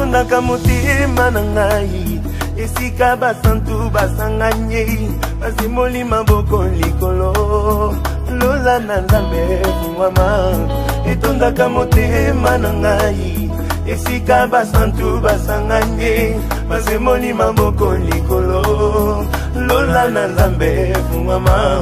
Etondaka motema na ngai esika basantu basangani basemoli maboko likolo lola na nzambe efungwama etondaka motema na ngai esika basantu basangani basemoli maboko likolo lola na nzambe efungwama.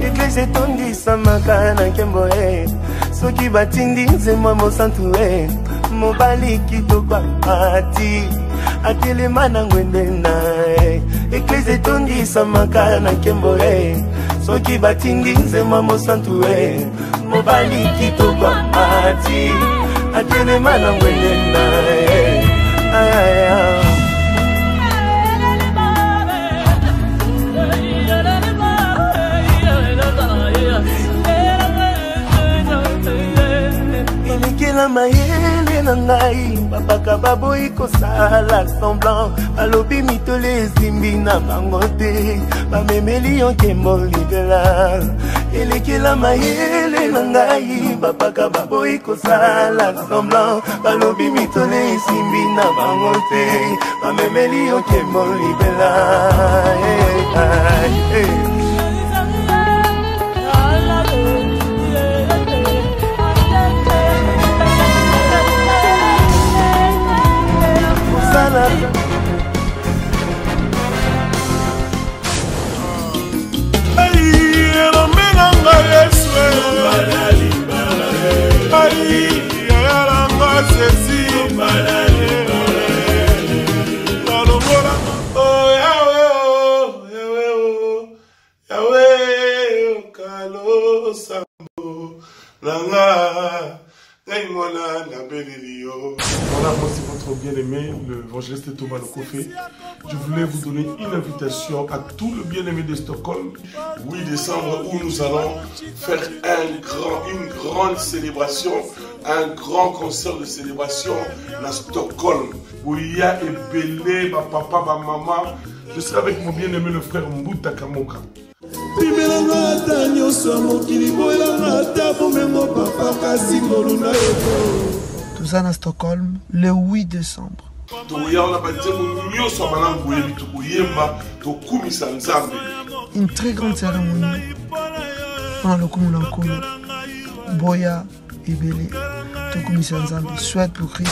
Eglise etondisamaka na nkembo e soki batindi nzembo mosantu e mobali kitoko ati atelema na ngwende na ye. Eglise etondisamaka na nkembo e soki batindi nzembo mosantu e mobali kitoko ati atelema na ngwende na ye. Ay, ay, ay. Elekela mayele na ngai babaka baboyi kosala semblant balobi mitole esimbi na bango te bamemeli yo nkembo libela elekela mayele na ngai babaka baboyi kosala semblant balobi mitole esimbi na bango te bamemeli yo nkembo libela. Hey, hey, hey. Elombenanga Yesu ayalanga sesi nalongola yawe yawe yawe okalosambo nanga ngai mwana nabeleli yo. Voilà, moi c'est votre bien-aimé, l'évangéliste Thomas Lokofé. Je voulais vous donner une invitation à tout le bien-aimé de Stockholm. 8 décembre où nous allons faire une grande célébration, un grand concert de célébration à Stockholm. Où il y a ebele, ma papa, ma maman. Je serai avec mon bien-aimé le frère Mbuta Kamoka. Pimelanga ata nyonso ya mokili boyelanga ata bomengo papa kasi ngolu na yo. Toza na Stockholm le 8 décembre. Tokoya wana banzembo nyonso ya malamu boyebi tokoyemba tokumisa Nzambe. Une très grande cérémonie mpona lokumu na Nkolo. Boya ebele tokumisa Nzambe. Souhaite pour Christ.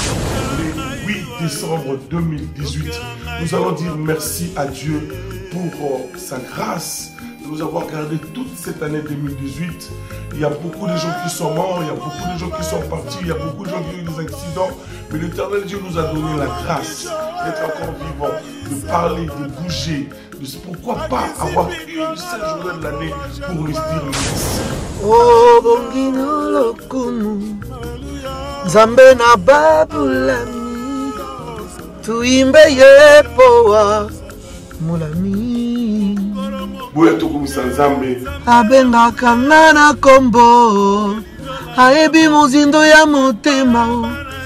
Le 8 décembre 2018, nous allons dire merci à Dieu pour sa grâce de nous avoir gardé toute cette année 2018. Il y a beaucoup de gens qui sont morts, il y a beaucoup de gens qui sont partis, il y a beaucoup de gens qui ont eu des accidents. Mais l'Éternel Dieu nous a donné la grâce d'être encore vivant, de parler, de bouger. De, pourquoi pas avoir une seule journée de l'année pour lui dire merci. Oh, bongino lokumu, Nzambe na babulami, tuimbe ye poa mulami. Boya tokumisa Nzambe. Abengaka nga na kombo, ayebi mozindo ya motema.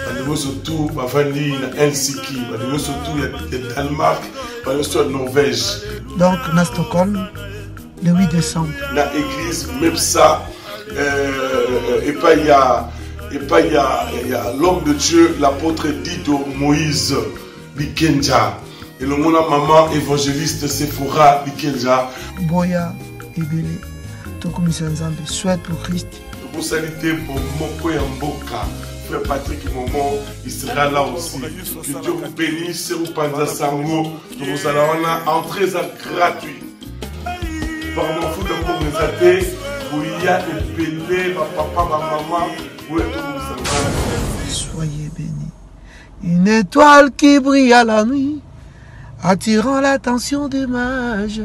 Bandeko surtout bavandi na Helsinki, bandeko surtout ya Danemark, bandeko surtout ya Norvège. Donc na Stockholm le 8 décembre. Na église Mepsa, epai ya l'homme de Dieu, l'apôtre Dido Moïse Bikenja. Et le mon maman évangéliste Sephora Bikenja. Boya ebele tokumisa Nzambe. Souhaite pour Christ. Tokosalite pour moko ya mboka. Frère Patrick Momo, il sera là aussi. Que Dieu vous bénisse, vous panza sango. Nous allons entrer gratuit. Par mon foot de Boya ebele, ma papa, ma maman, Boya tokumisa Nzambe. Soyez bénis. Une étoile qui brille à la nuit, attirant l'attention des mages.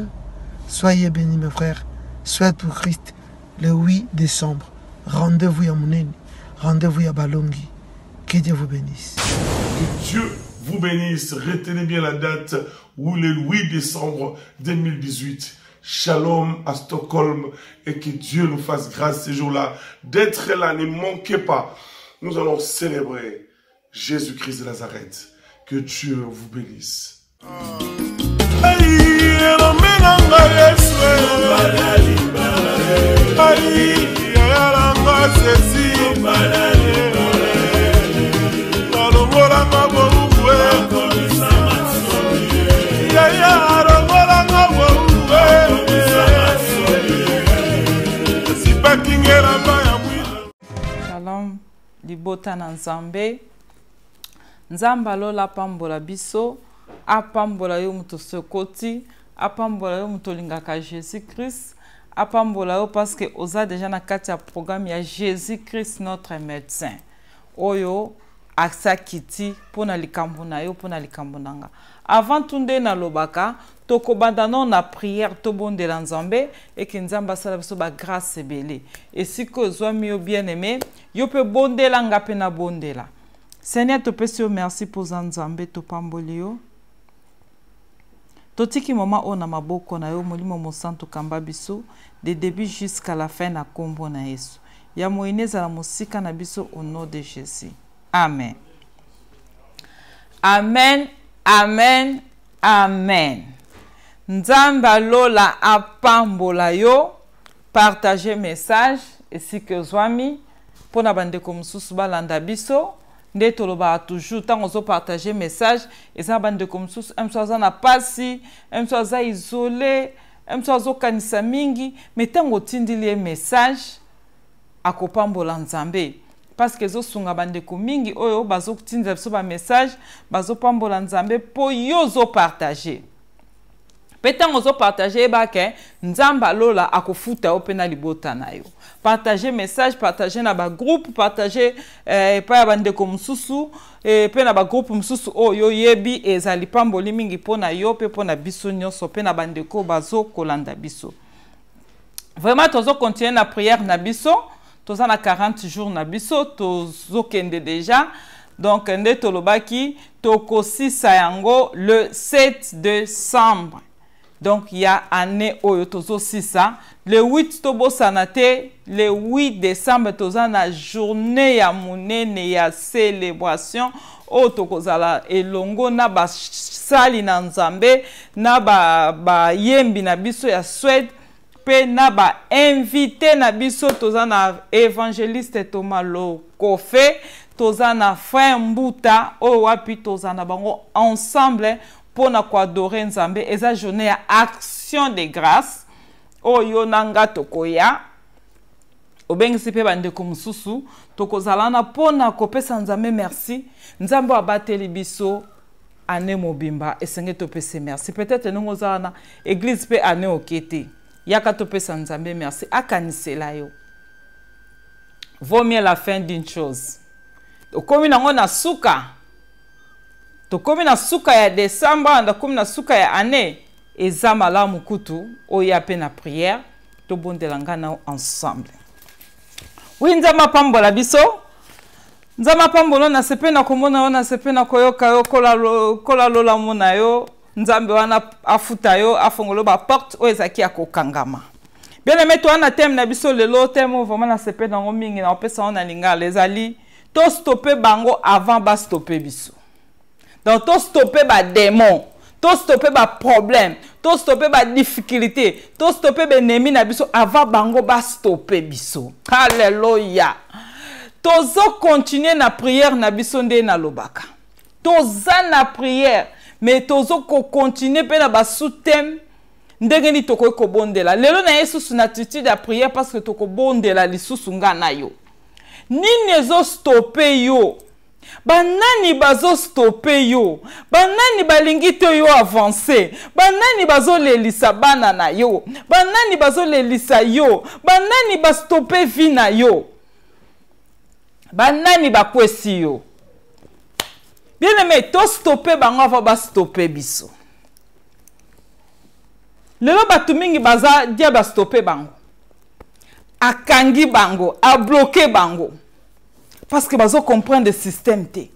Soyez bénis, mes frères. Souhaite pour Christ le 8 décembre. Rendez-vous à Mounene. Rendez-vous à Balongi. Que Dieu vous bénisse. Que Dieu vous bénisse. Retenez bien la date, où le 8 décembre 2018. Shalom à Stockholm et que Dieu nous fasse grâce ces jours-là d'être là. Ne manquez pas. Nous allons célébrer Jésus-Christ de Nazareth. Que Dieu vous bénisse. Hey, Ai, yaya nanga sesi alongolanga bowuwe yaya alongolanga bowuwe esipakingelamba ya mwina. Shalom libota na Nzambe. Nzambe alola apambola biso, apambola yo moto sokoti, apambola yo moto olingaka Jésus Christ, apambola yo parce que oza déjà na kati ya programme ya Jésus Christ notre médecin. Oyo asakiti mpo na likambo na yo, mpo na likambo na nga. Avant tout nde nalobaka, tokobanda no na prière, tobondela Nzambe eke Nzambe asala biso ba grâce ebele. Esika ozwami yo bien-aimé, yo mpe bondela nga mpe nabondela. Seigneur, topesi yo merci mpo oza Nzambe, topamboli yo. Totiki moma oyo na maboko na yo, Molimo Mosantu kamba biso de début jusqu'à la fin na kombo na Yesu. Ya moyini ezala mosika na biso au nom de Jésus. Amen. Amen, amen, amen. Nzambe alola apambola yo. Partager message esika ozwami mpo na bandeko mosusu balanda biso. Nde tolobaka toujours ntango ozopartage message, eza na bandeko mosusu mosusu aza na pasi, mosusu aza isole, mosusu azokanisa mingi, mais ntango otindili ye message akopambola Nzambe, parce que ezosunga bandeko mingi oyo bazotindela biso ba message, bazopambola Nzambe mpo yo ozopartage. Mpe ntango ozopartage, yeba ke Nzambe alola akofuta yo mpe na libota na yo. Partage message, partage na bagroupe, partage epai ya bandeko mosusu mpe na bagroupe mosusu oyo oyebi. Ezali pamboli mingi mpo na yo mpe mpo na biso nyonso mpe na bandeko bazokolanda biso. Vraiment tozokontinue na prière na biso, toza na 40 jours na biso, tozokende déjà. Donc nde tolobaki tokosisa yango le 7 décembre. Donc ya année oyo tozosisa le 8, tobosana te, le 8 décembre toza na journée ya monene ya célébration oyo tokozala elongo na basali na Nzambe, na bayembi na biso ya Suède mpe na bainvité na biso. Toza na évangéliste Thomas Lokofe, toza na frère Mbuta, oyo wapi toza na bango ensemble mpona koadorer Nzambe. Eza journée ya action de grâce oyo na nga tokoya, obengisi mpe bandeko mosusu, tokozala wana mpona kopesa Nzambe merci. Nzambe oyo abateli biso année mobimba, esenge topesa merci. Peut-être ndenge oza wana, église mpe année oke te, yaka topesa Nzambe merci, akanisela yo. Vaut mieux la fin d'une chose. Okomi nango na suka, tokomi na suka ya décembre, tokomi na suka ya année, eza malamu kutu oya mpe na prière, tobondela nga na ensemble. Wi, Nzambe apambola biso, Nzambe apambola. Nasepe na komona yo, nasepe na koyoka yo, kola lolamu na yo. Nzambe wana afuta yo, afongola baporte oyo ezalaki ya kokangama. Bien aimé, toa na thème na biso lelo, thème oyo vraiment nasepe nango mingi, na opesa yango na lingala, ezali tostope bango avant bastope biso. Donc tostope badémon, tostope baproblème, tostope badifficulté, tostope baennemi na biso avant bango bastope biso. Alleluya. Tozokontinue na prière na biso. Nde nalobaka toza na prière, mais tozokokontinue mpe na basous-thème. Ndenge nini tokoki kobondela lelo na ye susu na attitude ya prière? Parce que tokobondela lisusu nga na yo. Nini ezostope yo? Banani bazostope yo? Banani balingi te yo avance? Banani bazolelisa bana na yo? Banani bazolelisa yo? Banani bastope vie na yo? Banani bakwesi yo? Bien aimé, tostope bango avant bastope biso. Lelo bato mingi baza dia bastope bango, akangi bango, abloke bango, parce que bazocomprendre système te.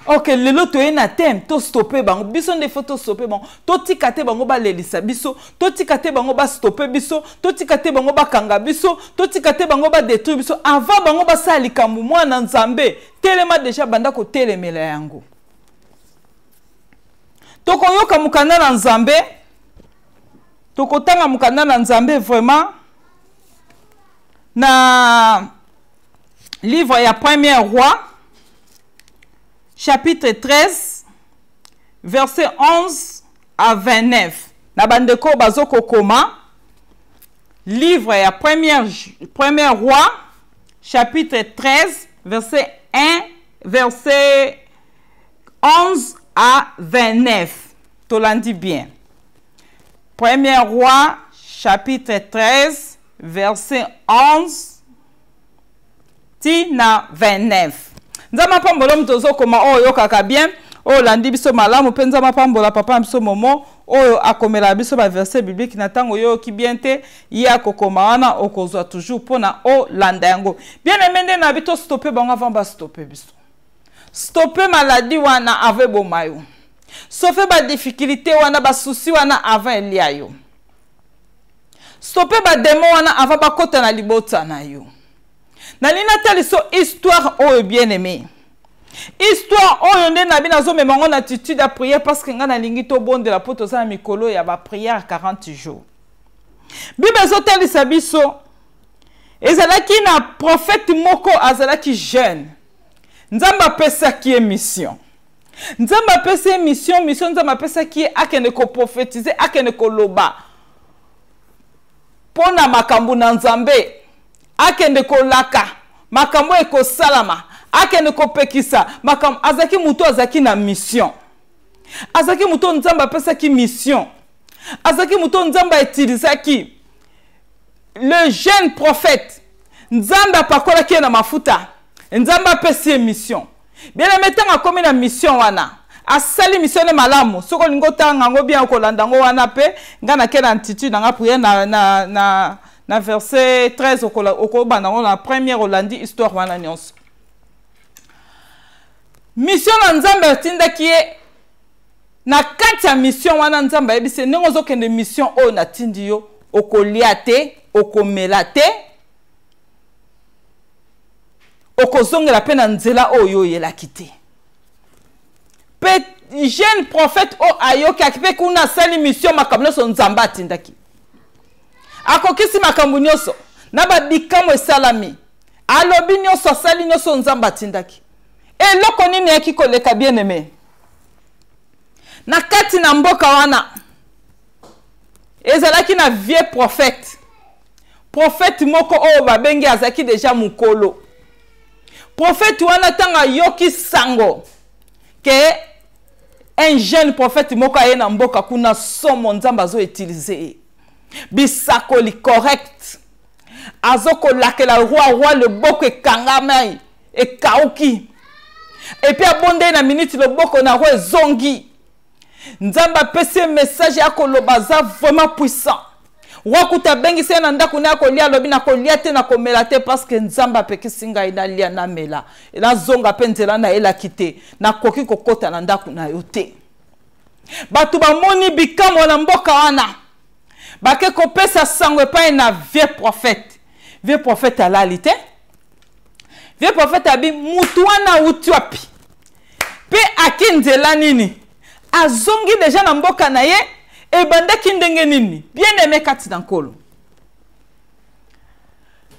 Ok, lelo toye na thème tostope bango. Biso nde faut tostope bango, totika te bango balelisa biso, totika te bango bastope biso, totika te bango bakanga biso, totika te bango badétruire biso. Avant bango basala likambo, mwana Nzambe telema déjà, banda kotelemela yango. Tokoyoka mokanda na Nzambe. Tokotanga mokanda na Nzambe vraiment na livre ya Premier Roi chapitre 13 verset 11 à 29. Na bandeko bazokokoma livre ya Premier Roi chapitre 13 verset 1 verset 11 à 29. Tolandi bien. Premier Roi chapitre 13 verset 11 ti na 29. Nzambe apambola moto ozokoma oyo oyokaka bien, oyo olandi biso malamu mpe Nzambe apambola papa na biso Momo oyo akomela biso ba verset biblique na ntango oyoki bien te, ye akokoma wana okozwa toujours mpo na olanda yango. Bien aimé, nde na bi to stopper bango avant ba stopper biso. Stopper maladie wana avant eboma yo. Stopper ba difficulté wana, ba souci wana avant elia yo. Stopper ba démon wana avant bakota na libota na yo. Nalingi natalisa histoire oyo bien aimé. Histoire oyo nde na bino azomema yango na attitude ya prière parce que ngai nalingi tobondela mpo toza na mikolo ya ba prière 40 jours. Bible ezotalisa biso ezalaki na prophète moko azalaki jeune. Nzambe apesaki ye mission. Nzambe apesi ye mission, mission Nzambe apesaki ye akende koprophétiser, akende koloba mpo na makambo na Nzambe, akende kolaka makambo ekosalama, akende kopekisa makambo. Azalaki moto azalaki na mission, azalaki moto Nzambe apesaki mission, azalaki moto Nzambe autilisaki. Le jeune prophète, Nzambe apakolaki ye na mafuta, Nzambe apesi ye mission. Bien aimé, ntango akomi na mission wana, asali mission ne malamu. Soki olingi otanga yango bien, okolanda yango wana mpe ngai nake na attitude na nga prière na verset 13, okobanda yango na première, olandi histoire wana nyonso. Mission na Nzambe atindaki ye na kati ya mission wana, Nzambe ayebisi ye ndenge ozokende mission oyo natindi yo, okolia te, okomela te, okozongela pe na nzela oyo oyelaki te. Pe jeune prophète oyo ayokaki pe kuna asali mission, makambo nyonso Nzambe atindaki, akokisi makambo nyonso na babikamwa esalami, alobi nyonso, asali nyonso Nzambe atindaki. Eloko nini eyaki koleka bien aimé na kati na mboka wana? Ezalaki na vieux prophète, prophète moko oyo babengi azalaki deja mokolo. Prophète wana ntango ayoki sango ke un jeune prophète moko aye na mboka kuna, somo Nzambe azo utiliser ye, bisakoli correct, azokolakela roi, roi loboko ekangama ekauki, et puis abondeli na minute loboko na roi ezongi. Nzambe apesi ye message ya koloba, aza vraiment puissant. Roi kuta abengisi ye na ndako na ya kolia, alobi nakolia te, nakomela te, parce que Nzambe apekisi ngai nalia namela, nazonga mpe nzela nayelaki te, nakoki kokɔta na ndako na yo te. Bato bamoni bikamwa na mboka wana, bake kopesa sango epai na vieux prophète. Vieux prophète alali te. Vieux prophète abi mutu wana awuti wapi mpe ake nzela nini, azongi deja na mboka na ye, ebandaki ndenge nini? Bien aimé kati na Nkolo,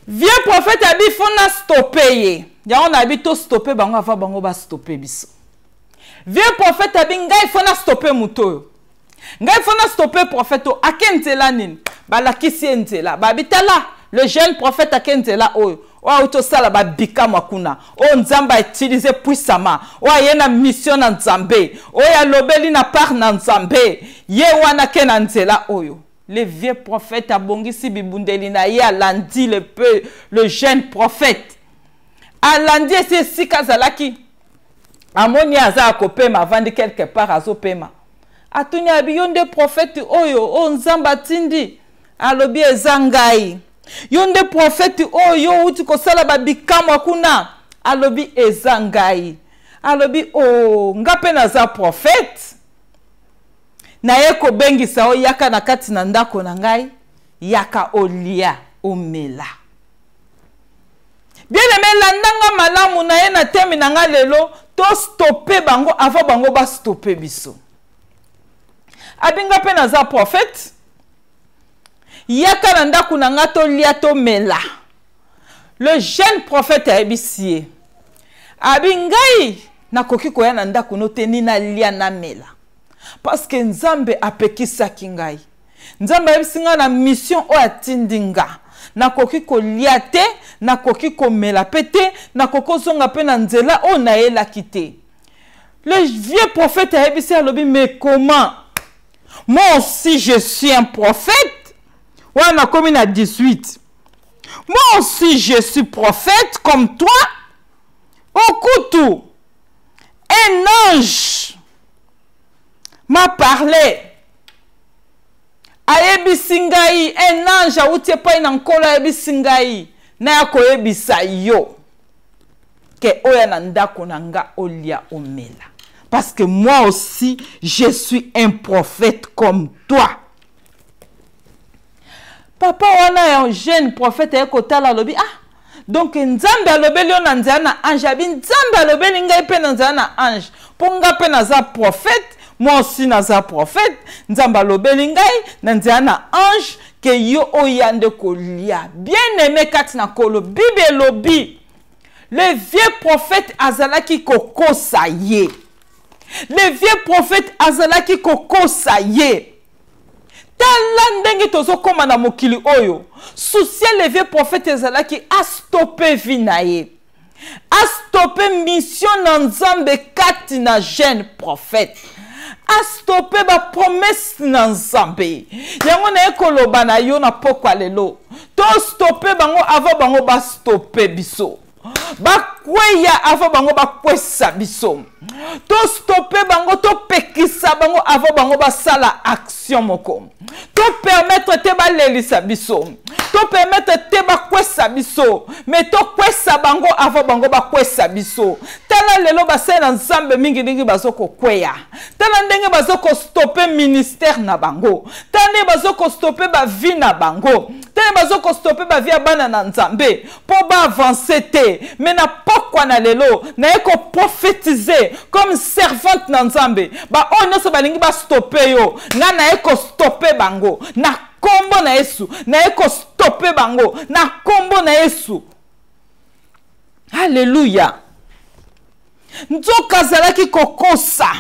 vieux prophète abi fo na stopper ye. Yango na abi to stopper bango avant bango ba stopper biso. Vieux prophète abi ngai fo na stopper moto oyo, ngai fo na stopper prophète oyo, ake nzela nini? Balakisi ye nzela, babi tala le jeune prophète ake nzela oyo, oyo auti osala babikamwa kuna, oyo Nzambe autiliser puissamment, oyo aye na mission na Nzambe, oyo alobeli na part na Nzambe, ye wana ke na nzela oyo. Le vieux prophète abongisi bibundeli na ye, alandi le peu le jeune prophète, alandi esi esika azalaki, amoni aza akopema, avandi quelque part azopema. Atuni abi yo nde prophète oyo oyo Nzambe atindi? Alobi eza ngai. Yo nde prophète oyo outi kosala babikamwa kuna? Alobi eza ngai. Alobi o nga mpe naza prophète, naye kobengisa oyo, yaka na kati na ndako na ngai, yaka olia omela. Bien aimé, landanga malamu na ye na temi na nga lelo, to stopper bango avant bango ba stopper biso. Abi nga mpe naza prophète. Yaka na ndako na nga tolia tomela. Le jeune prophète ayebisi ye, abi ngai nakoki koya na ndako no te ni nalia namela, parce que Nzambe apekisaki ngai. Nzambe ayebisi ngai na mission oyo atindi nga, nakoki kolia te, nakoki komela pe te, nakoki kozonga pe na nzela oyo nayelaki te. Le vieux prophète ayebisi, alobi, mais comment? Moi aussi je suis un prophète. Wana nakomi na 18. Moi aussi je suis prophète comme toi. Okutu, un ange m'a parlé. Ayebisi ngai, un ange awuti epai na Nkolo ayebisi ngai naya koyebisa yo ke oya na ndako na nga olia omela, parce que moi aussi je suis un prophète comme toi. Papa wana ya jeune prophète aye kotala, alobi, ah, donc Nzambe alobeli yo na nzela na ange. Abi, Nzambe alobeli ngai mpe na nzela na ange, mpo nga mpe naza prophète, moi aussi naza prophète. Nzambe alobeli ngai na nzela na ange ke yo oya nde kolia. Bien aimé kati na Nkolo, Bible elobi le vieux prophète azalaki kokosa ye. Le vieux prophète azalaki kokosa ye. Tala ndenge tozokoma na mokili oyo. Souci ya le vieux prophète ezalaki astope vie na ye, astope mission na Nzambe kati na jeune prophète, astope ba promesse na Nzambe. Yango naye koloba na yo na pokwa lelo, tostope bango avant bango bastope biso, bakweya avant bango bakwesa biso, tostope bango, topekisa bango avant bango basala action moko, topermettre te balelisa biso, topermettre te bakwesa biso, me tokwesa bango avant bango bakwesa biso. Tala lelo basali na Nzambe mingi ndenge bazokokweya, tala ndenge bazokostope ministère na bango, tala ndenge bazokostope bavie na bango, tala ndenge bazokostope bavie ya bana na Nzambe mpo baavance te. Me na pokwa na lelo naye koprofetize comme servante na Nzambe, baoyo nyonso balingi bastope yo, nga naye kostope bango na kombo na Yesu, naye kostope bango na kombo na Yesu. Alléluia. Nzoka azalaki kokosa,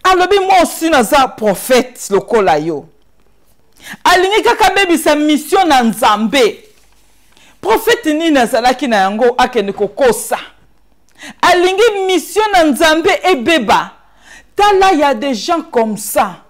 alobi moi aussi naza prophète lokola yo. Alingi kaka abebisa mission na Nzambe. Prophète nini azalaki na yango akende kokosa? Alingi mission na Nzambe ebeba. Tala, ya des gens comme ça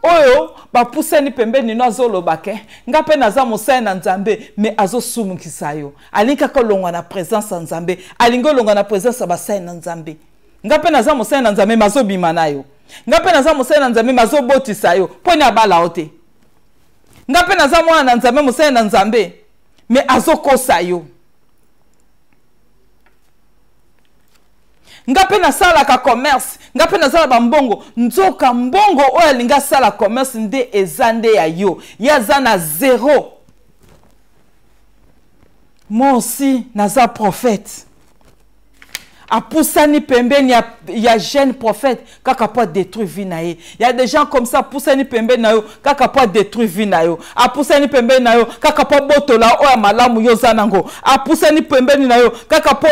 oyo bapusani pembeni no, azoloba ke nga mpe naza mosali na Nzambe, me azosumukisa yo. Alingi kaka olongwa na présence ya Nzambe, alingi olongwa na présence ya basali na Nzambe. Nga mpe naza mosali na Nzambe, me azobima na yo. Nga mpe naza mosali na Nzambe, me azobotisa yo mpo ni abala yo te. Nga mpe naza mwana na Nzambe, mosali na Nzambe, me azokosa yo. Nga mpe nasalaka commerce, nga mpe nazala bambongo, nzoka mbongo oyo alingi asala commerce nde eza nde ya yo, ye aza na zero. Moi aussi naza prophète. Apusani pembeni ya jeune prophète kaka po adétruire vie na ye. Ya des gens comme ça, apusani pembeni na yo kaka po adétruire vie na yo, apusani pembeni na yo kaka po abotola oyo ya malamu yo oza nango, apusani pembeni na yo kaka po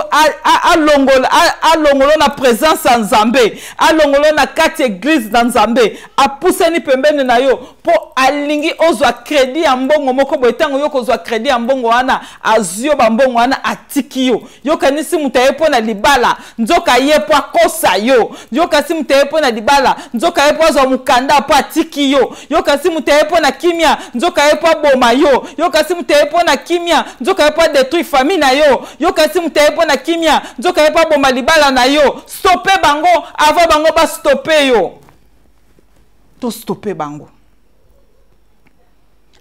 alongola na présence ya Nzambe, alongola na kati église na Nzambe, apusani pembeni na yo po alingi ozwa crédit ya mbongo moko boye. Ntango yo kozwa crédit ya mbongo wana, azwi yo bambongo wana, atiki yo. Yokanisi moto aye mpo na libala, nzoka ye mpo akosa yo. Yokanisi moto aye mpo na libala, nzoka ye mpo azwa mokanda mpo atiki yo. Yokanisi moto aye mpo na kimia, nzoka ye mpo aboma yo. Yokanisi moto aye mpo na kimia, nzoka ye mpo adétruire famille na yo. Yokanisi moto aye mpo na kimia, nzoka ye mpo aboma libala na yo. Stope bango avant bango bastope yo. Tostope bango.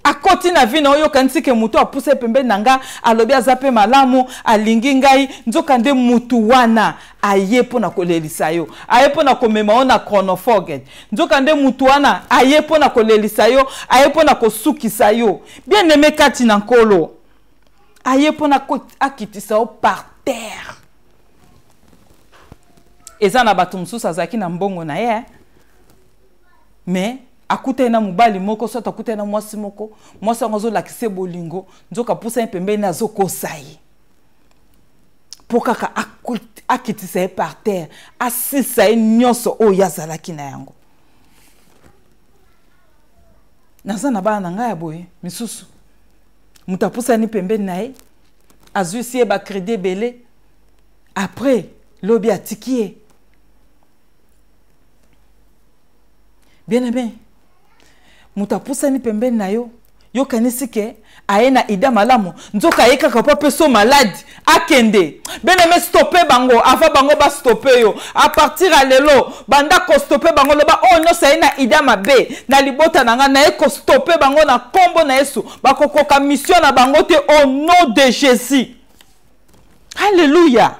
Akoti na vie na oyo, okanisi ke motu apuse pembeni na nga, alobi aza mpe malamu, alingi ngai, nzoka nde motu wana aye mpo na kolelisa yo, aye mpo na komema yo na chronofoget. Nzoka nde motu wana aye mpo na kolelisa yo, aye mpo na kosukisa yo. Bien aimé kati na Nkolo, aye mpo na akitisa yo par terre. Eza na bato mosusu azalaki na mbongo na ye, mais Akutani na mobali moko, soit akutani na mwasi moko, mwasi yango azolakisa ye bolingo, nzoka apusani pembeni azokosa ye mpo kaka akitisa ye par terre, asisa ye nyonso oyo ye azalaki na yango. Naza na bana na ngai ya boye misusu, moto apusani pembeni na ye, azwisi ye bacrédit ebele, après lobi atiki ye. Bien aimé, moto apusani pembeni na yo, yokanisi ke aye na ida malamu, nzoka aye kaka po apeso maladi akende. Bien aimé, stoppe bango avant bango bastoppe yo. A partir ya lelo, banda kostoppe bango, loba oyo nyonso aye na ida mabe na libota na nga, naye kostoppe bango na nkombo na Yesu, bakokoka mission na bango te au nom de Jésus. Alléluia.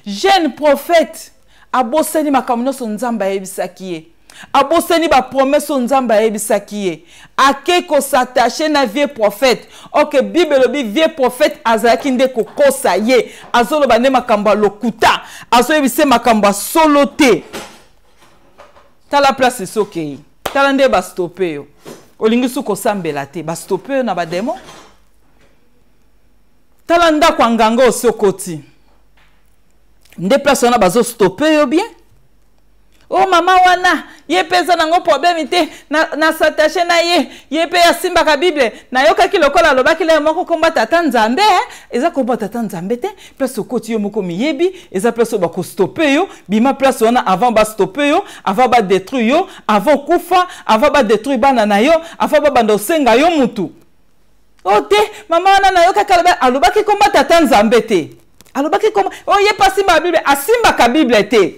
Jeune prophète abosani makambo nyonso Nzambe ayebisaki ye, abosani bapromese oyo Nzambe ayebisaki ye, ake kosatache na vieux prophète. Ok, Bible elobi vieux prophète azalaki nde kokosa ye, azoloba nde makambo ya lokuta, azoyebisa makambo ya solo te. Tala place esokei, tala nde bastope yo, olingi su kosambela te, bastope yo na bademo. Tala ndako ya nganga osi okoti, nde place wana bazostope yo bien. O mama wana ye mpe eza nango problème te, na s'attache na ye, ye mpe asimbaka Bible, nayokaki lokola alobaki lelo moko komba tata Nzambe, eza komba tata Nzambe te. Place okoti yo moko miyebi, eza place oyo bakostope yo, bima place wana avant bastope yo, avant badétruire yo, avant kufa, avant badétruire bana na yo, avant babanda osenga yo mutu. O te, mama wana nayokaki alobaki komba tata Nzambe te, alobaki komba o ye mpe asimbaka Bible, asimbaka Bible te.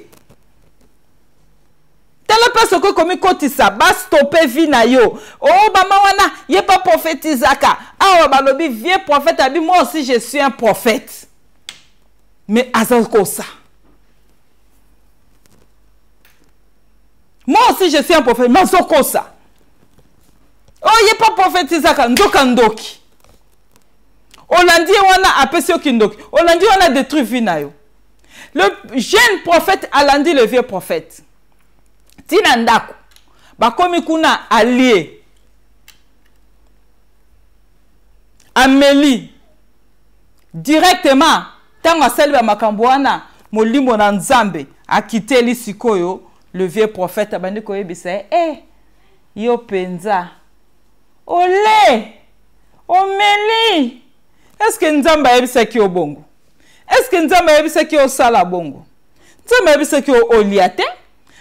Tala place okoki komikotisa, bastope vie na yo. O mama wana ye mpe aprofetizaka awa, balobi vieux prophète abi moi aussi je suis un prophète, mais aza kosa. Moi aussi je suis un prophète, mais azokosa. O ye mpe aprofetizaka, nzoka ndoki. Olandi ye wana apesi yo kindoki, olandi wana détruit vie na yo. Le jeune prophète alandi le vieux prophète tina ndako, bakomi kuna, alie ameli directement. Ntango asali bamakambo wana, molimo na Nzambe akiteli sikoyo le vieux prophète, abandi koyebisa ye: eh, yo mpenza ole omeli, eske Nzambe ayebisaki yo bongo? Eske Nzambe ayebisaki yo osala bongo? Nzambe ayebisaki yo olia te?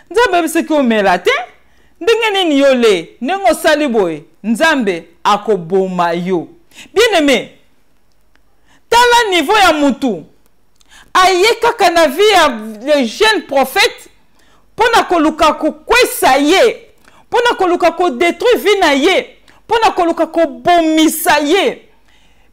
Nzambe ayebisaki yo omela te? Ndenge nini yo le ndenge osali boye, Nzambe akoboma yo. Bien aimé, tala niveau ya mutu aye kaka na vie ya le jeune prophète mpo na koluka kokwesa ye, mpo na koluka kodétruire vie na ye, mpo na koluka kobomisa ye.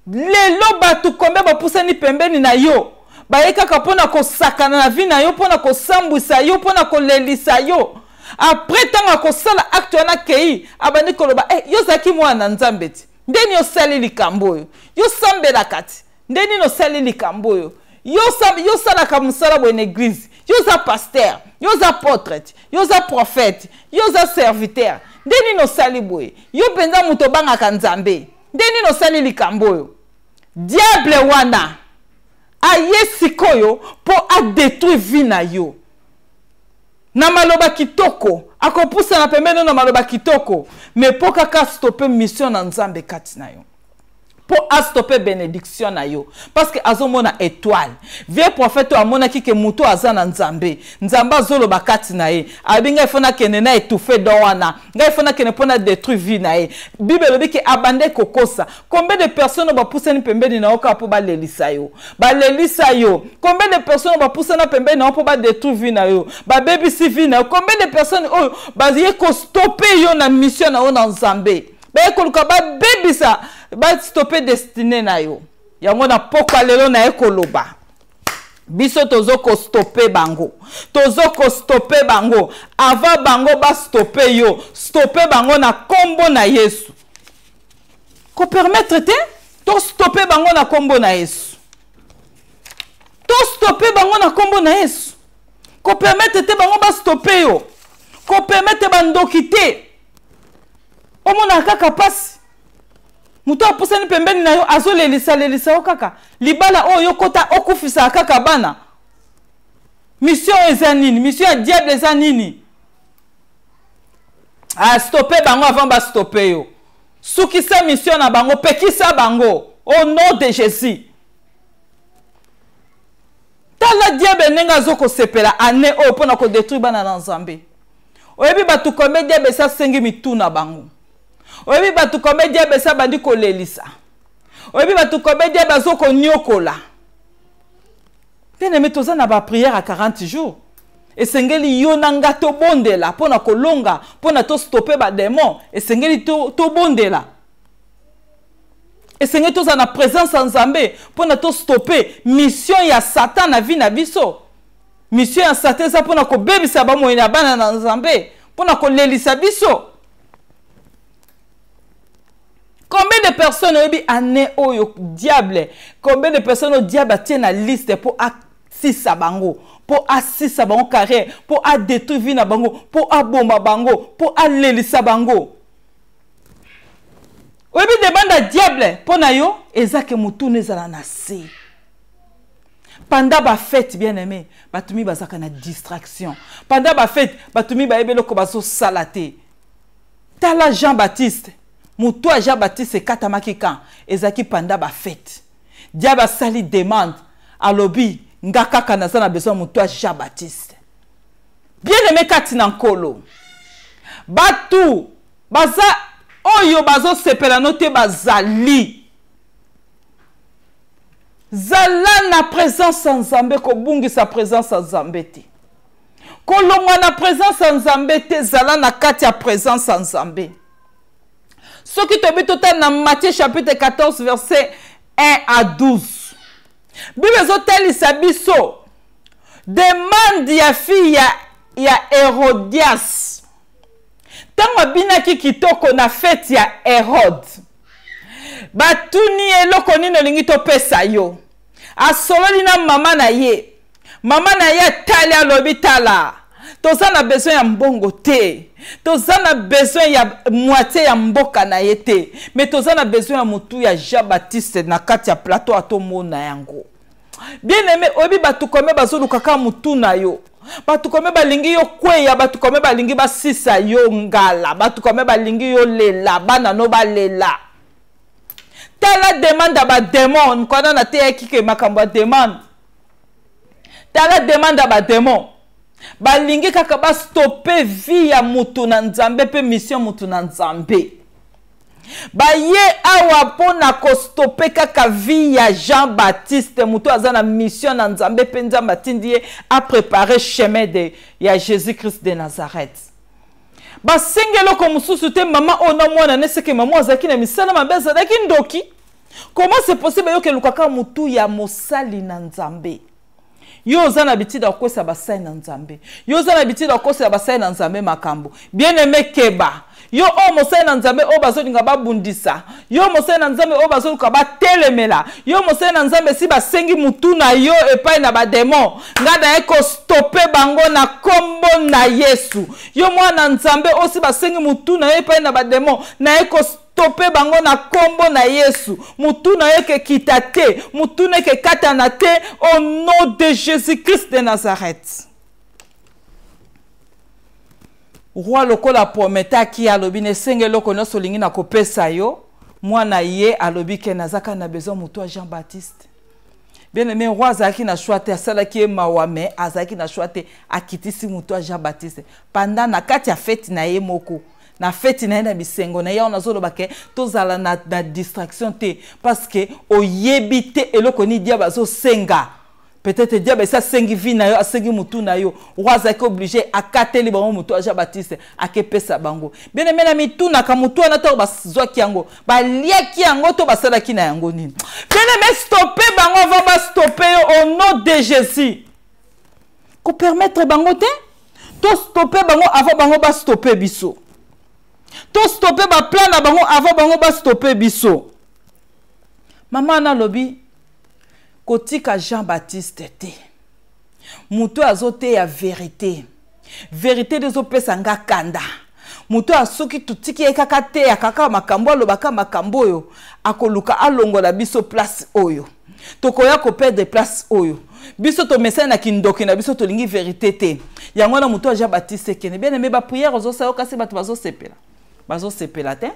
Lelo bato kombe bapusani pembeni na yo, baye kaka mpo na kosakana na vie na yo, mpo na kosambwisa yo, mpo na kolelisa yo. Après ntango akosala acte wana, kei abandi koloba: eh, yo ozalaki mwana na Nzambe ti, ndeni osali likambo oyo? Yo sambelaka ti, nde nini osali likambo oyo? Yo osalaka mosala boye na église, yo oza pasteur, yo oza apôtre ti, yo oza prophète, yo oza serviteur, nde nini osali boye? Yo mpenza moto obangaka Nzambe, nde nini osali likambo oyo? Diable wana aye sikoyo mpo adétruire vie na yo na maloba kitoko, akopusana pembeni na maloba kitoko, mais mpo kaka stoppe mission na Nzambe kati na yo, mpo astoppe bénédiction na yo, parce que azomona étoile. Vieux prophète oyo amonaki ke moto aza na Nzambe, Nzambe azoloba kati na ye, abi ngai fo nakende na étouffe don wana, ngai fo nakende mpo na détruire vie na ye. Bible elobi ke abande kokosa. Combien de personnes bapusani pembeni na yo kaka mpo balelisa yo, balelisa yo? Combien de personnes bapusana pembeni na yo mpo badétruire vie na yo, babebisi vie na yo? Combien de personnes oyo baye kostoppe yo na mission na yo na Nzambe, baye koluka babebisa, bastoppe destinée na yo? Yango na pokwa lelo naye koloba, biso tozo kostoppe bango, tozo kostoppe bango avant bango bastoppe yo. Stoppe bango na nkombo na Yesu. Kopermettre te, tostoppe bango na nkombo na Yesu, tostoppe bango na nkombo na Yesu. Kopermettre te bango bastoppe yo. Kopermettre bandoki te. Omonaka kaka pasi. Moto apusani pembeni na yo azolelisa lelisa yo kaka. Libala oyo yo kota okufisaka kaka bana. Mission eza nini? Mission ya diable eza nini? Ah, stopper bango avant ba stopper yo. Sukisa mission na bango, pekisa bango au nom de Jésus. Tala diable ndenge azo kosepela année oyo pona ko détruire bana na Nzambe. Oyebi bato combien diable esi asengi mitu na bango. Oyebi bato combien diable esi abandi kolelisa. Oyebi bato combien diable azo konyokola. Bien aimé, toza na ba prière à 40 jours. Esengeli yo na nga tobondela pona kolonga, pona to stopper ba démons. Esengeli tobondela. Esengeli toza na présence ya Nzambe pona to stopper mission ya Satan na vie na biso. Mission ya Satan eza pona kobebisa bomoi na bana na Nzambe, pona kolelisa biso. Combien de personnes oyebi année oyo diable, combien de personnes oyo diable atie na liste po asisa bango, po asisa bango carrière, po a détruire vie na bango, po aboma bango, po alelisa bango. Oyebi demande ya diable po na yo eza ke mutuna ezala na se. Pendant ba fête bien aimé, bato mi bazaka na distraction. Pendant ba fête, bato mi bayebi eloko bazosala te. Tala Jean-Baptiste, moto ya Jean-Baptiste ekatamaki kan ezalaki pendant ba fête. Diable asali demande, alobi nga kaka naza na besoin moto ya Jean-Baptiste. Bien aimé kati na nkolo. Batu baza oyo bazosepela no te bazali. Zala na présence ya Nzambe, kobungisa présence ya Nzambe te. Kolongwa na présence ya Nzambe te, zala na kati ya présence ya Nzambe. Soki tobi totala na Matthieu chapitre 14 verset 1 à 12. Bible ezotalisa biso demande ya fille ya Herodias. Tango abinaki kitoko na fête ya Hérode, batuni eloko nini olingi topesa yo. Asololi na mama na ye. Mama na ye atali alobi tala, toza na besoin ya mbongo te, toza na besoin ya moitié ya mboka na ye te, mais toza na besoin ya motu ya Jean-Baptiste na kati ya plateau atomona yango. Bien-aimé, oyebi bato combien bazoluka kaka motu na yo, bato combien balingi yo kweya, bato combien balingi basisa yo ngala, bato combien balingi yo lela, bana no balela. Tala demande ya ba démon, mokanda na teyaki ke makambo ya demande. Tala demande ya ba démon. Balingi kaka ba stopper vie ya motu na Nzambe pe mission motu na Nzambe. Baye awa pona ko stopper kaka vie ya Jean-Baptiste, motu aza na mission na Nzambe pe Nzambe atindi ye a préparer chemin de ya Jésus-Christ de Nazareth. Basengi eloko mosusu te, mama oyo na mwana ne seke mama azalaki na misala mabe, azalaki ndoki. Comment c'est possible yo ke lukaka mutu ya mosali na Nzambe? Yo oza na bitida kokwesa basali na Nzambe. Yo oza na bitida kokwesa basali na Nzambe makambo. Bien-aimé keba. Yo oyo mosali na Nzambe oyo bazolinga babundisa. Yo mosali na Nzambe oyo bazoluka batelemela. Yo mosali na Nzambe si basengi mutu na yo epai na ba démon. Nga naye ko stopper bango na kombo na Yesu. Yo mwana Nzambe oyo si basengi mutu na yo epai na ba démon, naye ko stopper bango na kombo na Yesu. Mutu na yo ke kita te, mutu na ke katana te, au nom de Jésus-Christ de Nazareth. Roi lokola prometaki alobi na esenge eloko nyonso olingi na kopesa yo, mwana ye alobi ke nazaka na besoin mutu ya Jean-Baptiste. Bien-aimé, roi azalaki na choix te, asalaki ye mawa, mais azalaki na choix te, akitisi mutu ya Jean-Baptiste. Pendant na kati ya fête na ye moko, na fête na ye na bisengo na ye, wana azoloba ke tozala na distraction te, parce que oyebi te eloko nini diable azosenga. Peut-être diable esi asengi vie na yo, asengi mutu na yo. Roi azalaki obligé akateli bango mutu ya Jean-Baptiste, akepesa bango. Bien-aimé, na mitunaka mutu wana to bazwaki yango, baliaki yango to basalaki na yango nini? Bien-aimé, stopper bango avant ba stopper yo au nom de Jésus. Ko permettre bango te, to stopper bango avant bango ba stopper biso. To stopper ba plan na bango avant bango ba stopper biso. Maman na lobi kotika Jean-Baptiste te. Mutu azoteya vérité. Verite nde ezopesa nga kanda. Moto oyo soki totiki ye kaka ateya kaka makambo, alobaka makambo oyo, akoluka alongola biso place oyo. Tokoya koperdre place oyo. Biso tomesani na kindoki na biso, tolingi verite te. Yango wana moto aja Baptiste Ekene. Bien aimé, ba prière ozosala yo kasi bato bazosepela. Bazosepela te.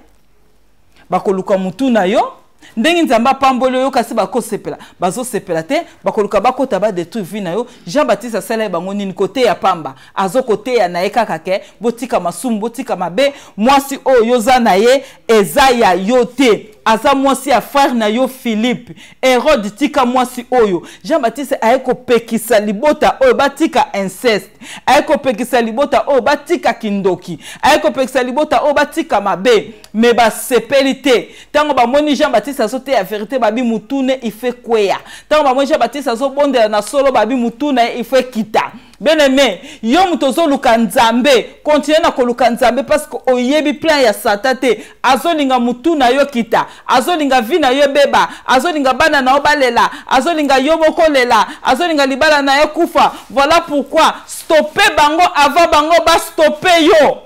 Bakoluka mutu na yo. Ndenge Nzambe apamboli yo kasi bakosepela. Bazosepela te, bakoluka bakota ba détruire vie na yo. Jean Baptiste asala ye bango nini? Koteya pamba. Azo koteya na ye kaka ke botika masumu, botika mabe. Mwasi oyo yo za na ye eza ya yo te. Aza mwasi ya frère na yo Philippe. Hérode tika mwasi oyo. Jean Baptiste aye kopekisa libota oyo batika inceste. Aye kopekisa libota oyo batika kindoki. Aye kopekisa libota oyo batika mabe. Mais basepeli te. Tango bamoni Jean Baptiste azoteya vérité, babi mutune ife kweya. Tango bamoni Jean Baptiste azobondela na solo, babi mutune ife kita. Bien-aimé, yo moto ozoluka Nzambe, continue na koluka Nzambe parce que oyebi plan ya Satan te. Azolinga mutu na yo kita, azolinga vie na yo ebeba, azolinga bana na yo balela, azolinga yo moko lela, azolinga libala na yo kufa. Voilà pourquoi stopper bango avant bango ba stopper yo.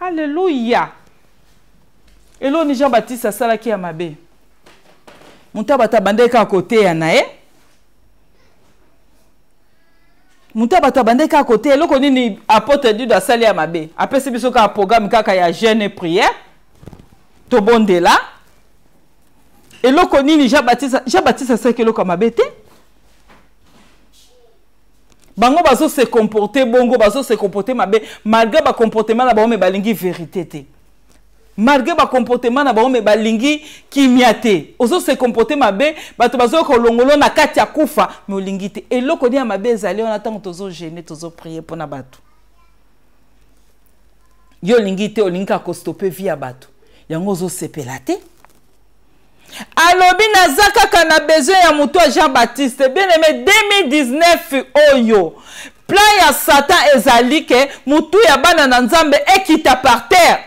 Alléluia. Eloni Jean Baptiste asalaki ya mabe. Moto abata bandeki kaka koteya na ye. Moto ya bato abandaki kaka koteya. Eloko nini apôtre Dido asali ya mabe? Apesi biso kaka programme kaka ya jeûne et prière. Tobondela. Eloko nini Jean Baptiste, Jean Baptiste asalaki eloko ya mabe te. Bango bazo se comporter bongo, bazo se comporter mabe malgré ba comportement na bango, mais balingi vérité te. Malgré ba comportement na bango, mais balingi kimia te. Ozo se comporter mabe, bato bazo kolongolo na kati ya kufa, mais olingi te. Eloko ni ya mabe ezali wana tango tozo jeûner, tozo prier pona bato. Yo olingi te, olingi kaka ko stopper vie ya bato. Yango ozo sepela te. Alobi naza kaka na besoin ya moto ya Jean Baptiste. Bien aimé, 2019 oyo plan ya Satan ezali ke motu ya bana na Nzambe ekita par terre,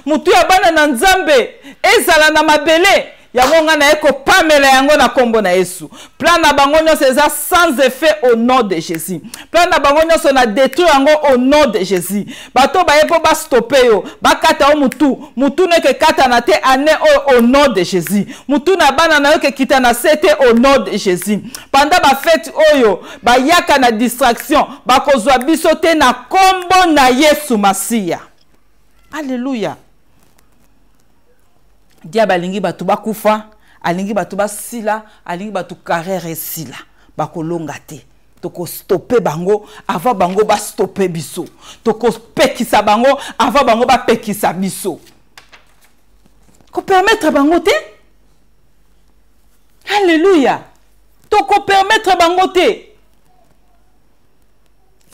motu ya bana na Nzambe ezala na mabele. Yango nga naye kopamela yango na kombo na Yesu. Plan na bango nyonso eza sans effet au nom de Jésus. Plan na bango nyonso na détruire yango au nom de Jésus. Bato baye po ba stopper yo, bakata yo mutu, mutu ne ke kata na te année oyo au nom de Jésus. Mutu na bana na yo ke kita na se te au nom de Jésus. Pendant ba fête oyo, bayaka na distraction, bakozwa biso te na kombo na Yesu Masiya. Alléluia. Diable alingi bato bakufa, alingi bato basila, alingi bato carrière esila, bakolonga te. Toko stopper bango avant bango ba stopper biso. Toko pekisa bango avant bango ba pekisa biso. Ko permettre bango te. Alléluia. Toko permettre bango te.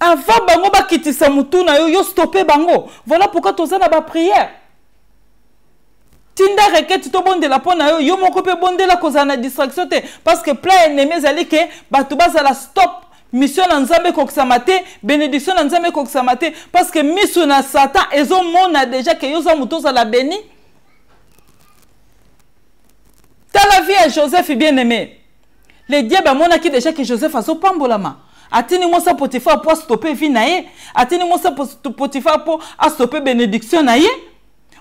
Avant bango ba kitisa mutu na yo, yo stopper bango. Voilà pourquoi toza na ba prière. Tinda requête to bondela mpo na yo, yo moko mpe bondela kozala na distraction te, parce que plan ennemi ezali ke bato bazala stop, mission na Nzambe ekokisama te, bénédiction na Nzambe ekokisama te, parce que miso na Satan ezomona déjà ke yo oza moto ozala béni. Tala vie ya Joseph bien-aimé. Le diable amonaki déjà que Joseph azopambolama. Atini mwasi ya Potiphar po astope vie na ye, atini mwasi ya Potiphar po astope bénédiction na ye.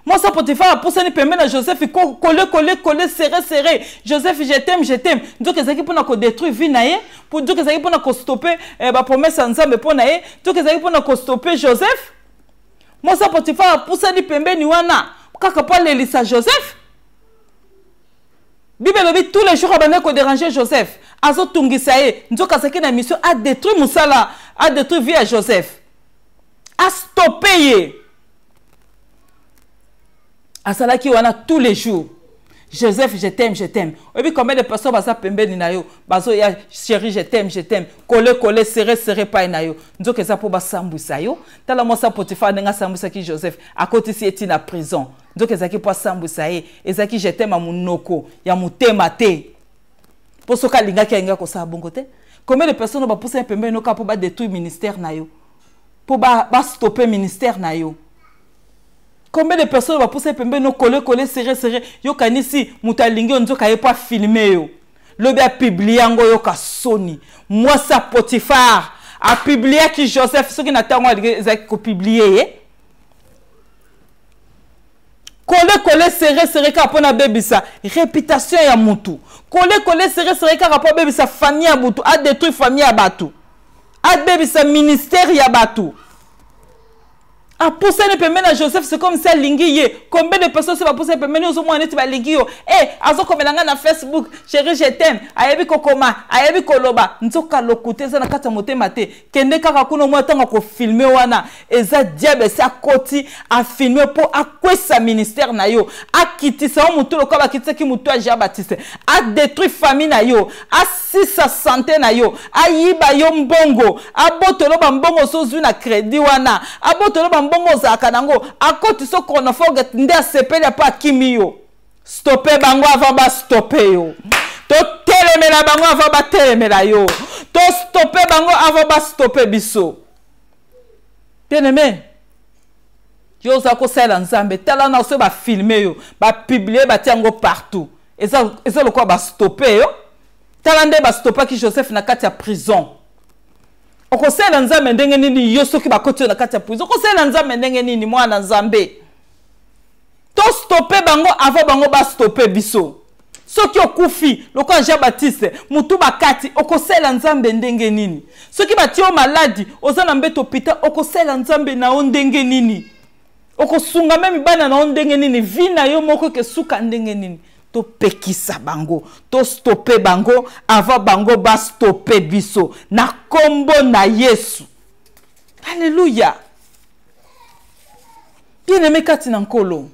Mwasi ya Potiphar apusani pembeni na Joseph, kole, kole, kole, serré, serré. Joseph, je t'aime, je t'aime. Nzoka ezalaki mpona kodétruire vie na ye, po nzoka ezalaki mpona kostope ba promesse ya Nzambe mpo na ye, nzoka ezalaki mpona kostope Joseph. Mwasi ya Potiphar apusani pembeni wana kaka po alelisa Joseph. Bible elobi tous les jours abandaki kodéranger Joseph, azotungisa ye. Nzoka azalaki na mission a détruire mosala, a détruire vie ya Joseph, a stoppe ye. Azalaki wana tous les jours. Joseph, je t'aime, je t'aime. Oyebi combien de personnes baza pembeni na yo, bazoya chérie, je t'aime, je t'aime, coller, coller, serrer, serrer pai na yo. Nzoka eza po basambwisa yo. Tala mwasi ya Potiphar ndenge asambwisaki Joseph, akotisi ye ti na prison. Nzoka ezalaki po asambwisa ye, ezalaki je t'aime ya monoko ya motema te. Po soki alingaki, alingaki kosala bongo te. Combien de personnes bapusa ye pembeni no kaka po ba détruire ministère na yo, po ba stopper ministère na yo? Combien de personnes bapusa ye pembeni no, coller, coller, serrer, serrer? Yo kanisi moto alingi yo, nzoka ye po afilme yo, lobi apublie yango, yoka soni. Mwasi ya Potiphar Apubliaki Joseph soki na ntango alingi ezalaki kopublie ye. Kole kole serre serre kaka mpo nabebisa réputation ya mutu. Kole kole serre serre kaka mpo abebisa famille ya butu, adétruire famille ya bato, abebisa ministère ya bato. Apusani pembeni na Joseph, c'est comme si alingi ye. Combien de personnes se bapusani pembeni, ozomona neti balingi yo. Eh, azokomela ngai na Facebook, chérie je t'aime, ayebi kokoma, ayebi koloba, nzoka lokuta eza na kati ya motema te. Kende kaka kuna omona ntango akofilme wana, eza diable esi akoti afilme mpo akwesa ministère na yo, akitisa yo motu lokola bakitisaki motu ya Jean Baptiste, adétruire famille na yo, asisa sante na yo, ayiba yo mbongo, abotolo bambongo ozozwi na crédit wana, abotolo bambongo ozalaka nango, akotisa chronophage nde asepeli mpo akimi yo. Stoppe bango avant bastoppe yo. Totelemela bango avant batelemela yo. Tostoppe bango avant bastoppe biso. Bien-aimé, yo oza kosalela Nzambe, tala na so bafilme yo, bapublie, batia yango partout. Eza lokola bastoppe yo. Tala nde bastopaki Joseph na kati ya prison. Okosalela Nzambe ndenge nini yo soki bakoti yo na kati ya prison? Okosalela Nzambe ndenge nini mwana Nzambe? Tostoppe bango avant bango bastoppe biso. Soki okufi lokola Jean Baptiste mutu bakati, okosalela Nzambe ndenge nini? Soki batie yo maladi, oza na mbeto hôpital, okosalela Nzambe na yo ndenge nini? Okosunga meme bana na yo ndenge nini? Vie na yo moko ekesuka ndenge nini? Topekisa bango, tostoppe bango avant bango bastoppe biso na kombo na Yesu. Alléluia. Bien-aimé kati na Nkolo,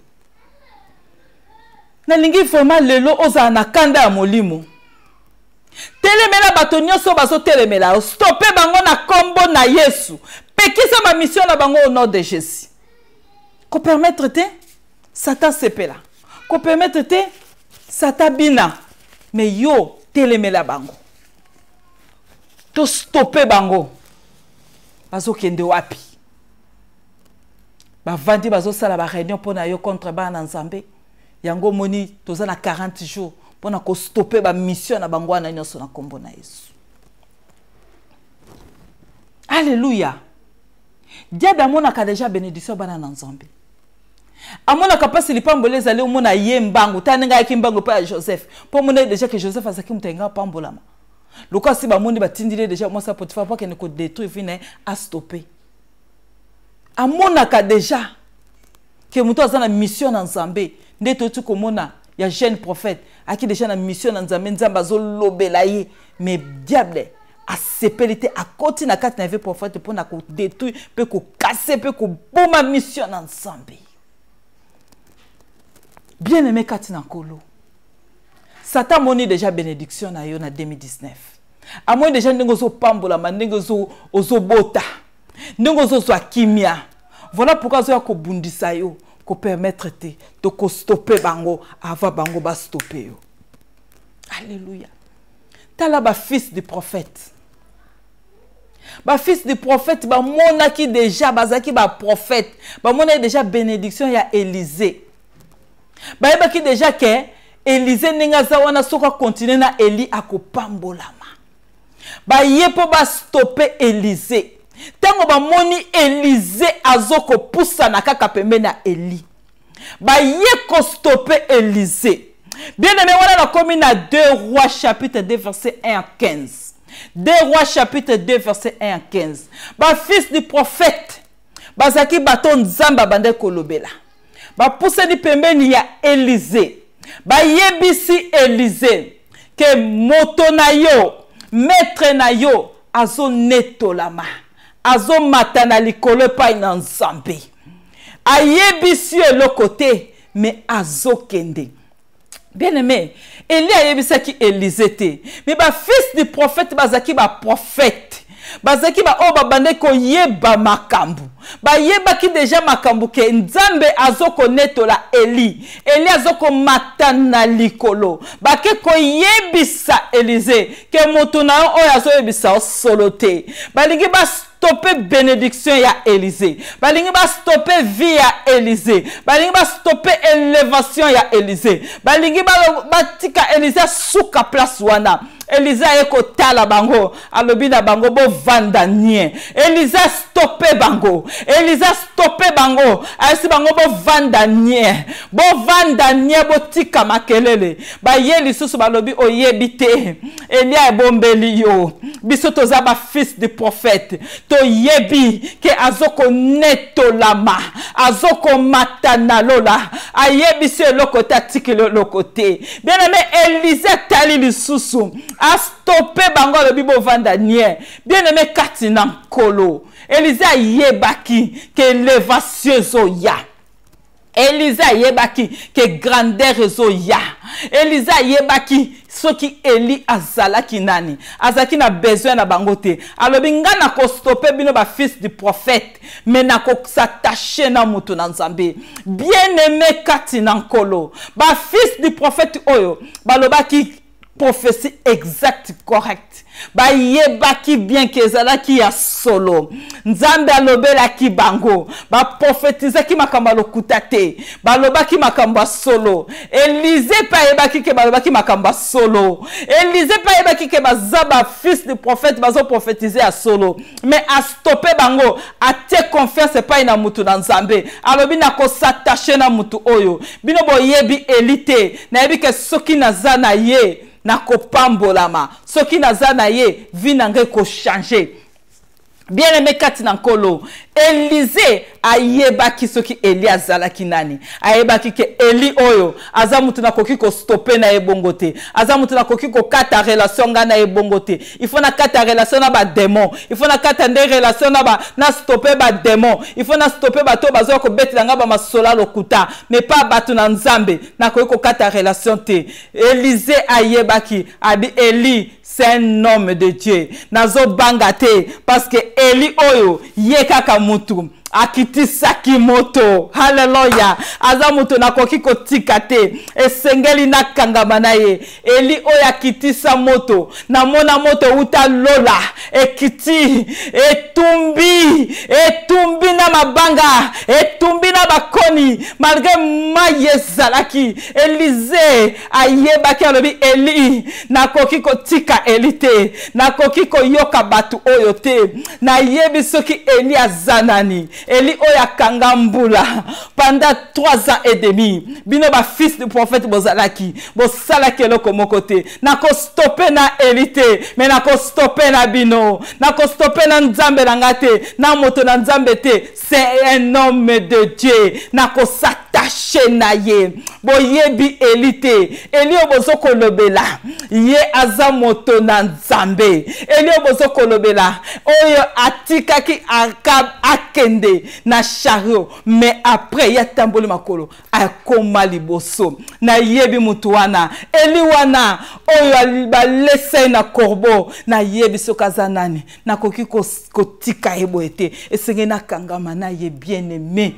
nalingi vraiment lelo ozala na kanda ya molimo. Telemela bato nyonso bazotelemela yo, stoppe bango na kombo na Yesu. Pekisa ba mission na bango au nom de Jésus. Kopermettre te Satan sepela, kopermettre te Satan bina, mais yo telemela bango, tostoppe bango. Bazokende wapi? Bavandi bazosala ba réunion mpo na yo contre bana na Nzambe. Yango omoni toza na 40 jours mpo na kostoppe ba mission na bango wana nyonso na kombo na Yesu. Alléluia. Diable amonaka déjà bénédiction bana na Nzambe. Amonaka mpasi lipamboli ezali, omona ye mbangu. Tala ndenge ayaki mbangu epai ya Joseph, mpo omona déjà ke Joseph azalaki moto alinga apambolama. Lokola si bamoni batindili ye déjà mwasi ya Potiphar mpo akende kodétruire vie na ye, astoppe. Amonaka déjà ke moto aza na mission na Nzambe. Nde toyoti komona ya jeune prophète aki déjà na mission na Nzambe, Nzambe azolobela ye, mais diable asepeli te, akoti na kati na vie prophète mpo na kodétruire mpe kokase mpe koboma mission na Nzambe. Bien aimé kati na Nkolo, Satan amoni déjà bénédiction na yo na 2019. Amoni déjà ndenge ozopambolama, ndenge ozobota, ndenge ozozwa kimia. Voilà pourquoi azoya kobundisa yo. Kopermettre te, tokostoppe bango avant bango bastoppe yo. Alléluia. Tala bafils du prophète, bafils du prophète bamonaki déjà, bazalaki baprophète, bamonaki déjà bénédiction ya Élisée. Bayebaki déjà ke Élisée ndenge aza wana, soki akontinue na Eli akopambolama. Baye mpo bastoppe Élisée. Ntango bamoni Élisée azokopusana kaka pembeni ya Eli, baye kostoppe Élisée. Bien aimé, wana nakomi na 2 Rois chapitre 2 verset 1 à 15. 2 Rois chapitre 2 verset 1 à 15. Bafils du prophète bazalaki bato Nzambe abandaki kolobela. Bapusani pembeni ya Élisée, bayebisi Élisée ke moto na yo, maître na yo azonetolama, azomata na likolo epai na Nzambe. Ayebisi yo eloko te, mais azokende. Bien aimé, Eli ayebisaki Élisée te, mais bafils du prophète bazalaki baprophète, bazalaki baoyo babandaki koyeba makambo, bayebaki deja makambo ke Nzambe azokonetola Eli, Eli azokomata na likolo. Bake koyebisa Élisée ke moto na yo oyo azoyebisa yo solo te. Balingi bastoppe bénédiction ya Élisée, balingi bastoppe vie ya Élisée, balingi bastoppe élévation ya Élisée, balingi batika Élisée asuka place wana. Elize aye kotala bango, alobi na bango bovanda nie. Elize astope bango, Elize astope bango, ayesi bango bovanda nie, bovanda nie, botika makelele. Baye lisusu balobi oyebi te, Elia ebombeli yo, biso toza ba fils du prophète, toyebi ke azokonetolama, azokomata na lola, ayebisi eloko te, atikeli eloko te. Bien aimé, Elize atali lisusu, astope bango, alobi bovanda nie. Bien aimé, kati na Nkolo, Elize ayebaki ke elevation ezoya. Elize ayebaki ke grandeur ezoya. Elize ayebaki soki Eli azalaki nani, azalaki na besoin na bango te. Alobi nga nakostope bino ba fils du prophète, mais nakos'attacher na mutu na Nzambe. Bien aimé kati na Nkolo, ba fils du prophète oyo balobaki prophétie exacte correcte, bayebaki bien ke ezalaki ya solo. Nzambe alobelaki bango, baprofetizaki makambo ya lokuta te, balobaki makambo ya solo. Elize mpe ayebaki ke balobaki makambo ya solo. Elize mpe ayebaki ke baza ba fils du prophète, bazoprofetize ya solo, mais astope bango, atie confiance epai na mutu na Nzambe. Alobi nakos'attacher na mutu oyo. Bino boyebi Eli te, nayebi ke soki naza na ye nakopambolama, soki naza na ye vie na ngai ekochange. Bien aimé kati na Nkolo, Elize ayebaki soki Eli azalaki nani. Ayebaki ke Eli oyo aza mutu nakoki kostope na ye bongo te, aza mutu nakoki kokata relation nga na ye bongo te. Il faut nakata relation na ba démon, il faut nakata nde relation na ba, na stope ba démon, il faut na stope bato bazoya kobetela nga ba masola lokuta, mais pas bato na Nzambe, nakoki kokata relation te. Elize ayebaki, abi Eli c'est un homme de Dieu, nazobanga te parce que Eli oyo ye kaka mutu akitisaki moto. Haleluya, aza moto nakoki kotika te, esengeli nakangama na ye. Eli oyo akitisa moto, namona moto uta lola ekiti, etumbi, etumbi na mabanga, etumbi na bakoni, malgré mai ezalaki. Elize ayebaki, alobi Eli, nakoki kotika Eli te, nakoki koyoka bato oyo te, nayebi soki Eli aza nani. Eli oyo akanga mbula pendant 3 ans et demi, bino ba fils du prophète bozalaki, bosalaki eloko moko te. Nakostope na Eli te, mais nakostope na bino, nakostope na Nzambe na nga te, na moto na Nzambe te. C'est un homme de Dieu, nakos'attacher na ye. Boyebi Eli te, Eli oyo bozokolobela ye aza moto na Nzambe. Eli oyo bozokolobela oyo atikaki Akab akende na chariot, mais après ye atamboli makolo akoma liboso. Nayebi mutu wana, Eli wana oyo balesa ye na corbeau, nayebi soki aza nani, nakoki kotika ye boye te, esengeli nakangama na ye. Bien aimé,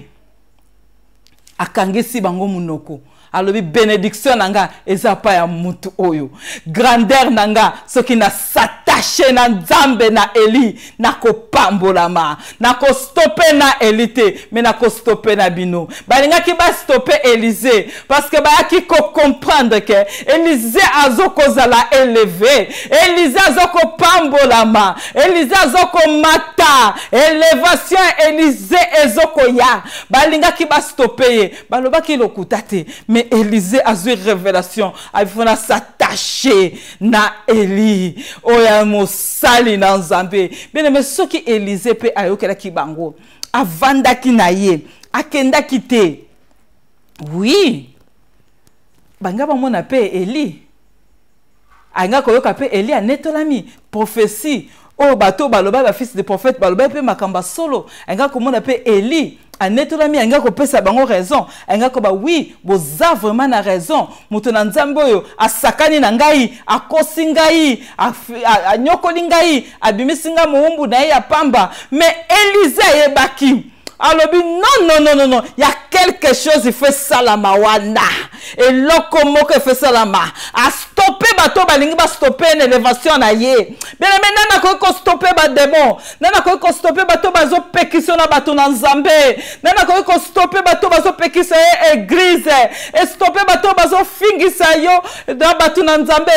akangisi bango munoko, alobi bénédiction na nga eza pa ya mutu oyo, grandeur na nga soki na s'attacher na Nzambe na Eli, nakopambolama. Nakostope na Eli te, mais nakostope na bino. Balingaki bastope Elize parce que bayaki kocomprendre ke Elize azokozala élevé, Elize azokopambolama, Elize azokomata, élévation ya Elize ezokoya. Balingaki bastope ye, balobaki lokuta te, mais Elize azwi révélation, abifona s'attacher na Eli oyo mosali na Nzambe. Bien aimé, soki Elize pe ayokelaki bango, avandaki na ye, akendaki te, oui, banga bamona pe Eli, alinga koyoka pe Eli anetolami prophétie oyo bato baloba, ba fils de prophète baloba pe makambo ya solo, alinga komona pe Eli anetolami, alinga kopesa bango raison, alinga koba oui, boza vraiment na raison, moto na Nzambe oyo asakani na ngai, akosi ngai, anyokoli ngai, abimisi ngai mowumbu na ye ya pamba. Mais Elize ayebaki, alobi non, non, non, non, non, ya quelque chose il faut salama wana, eloko moko il faut salama. Astope bato balingi bastope na élévation na ye. Bien aimé, nani akoki kostope ba démon? Nani akoki kostope bato bazopekisa na bato na Nzambe? Nani akoki kostope bato bazopekisa ye église? Estope bato bazofingisa yo na bato na Nzambe?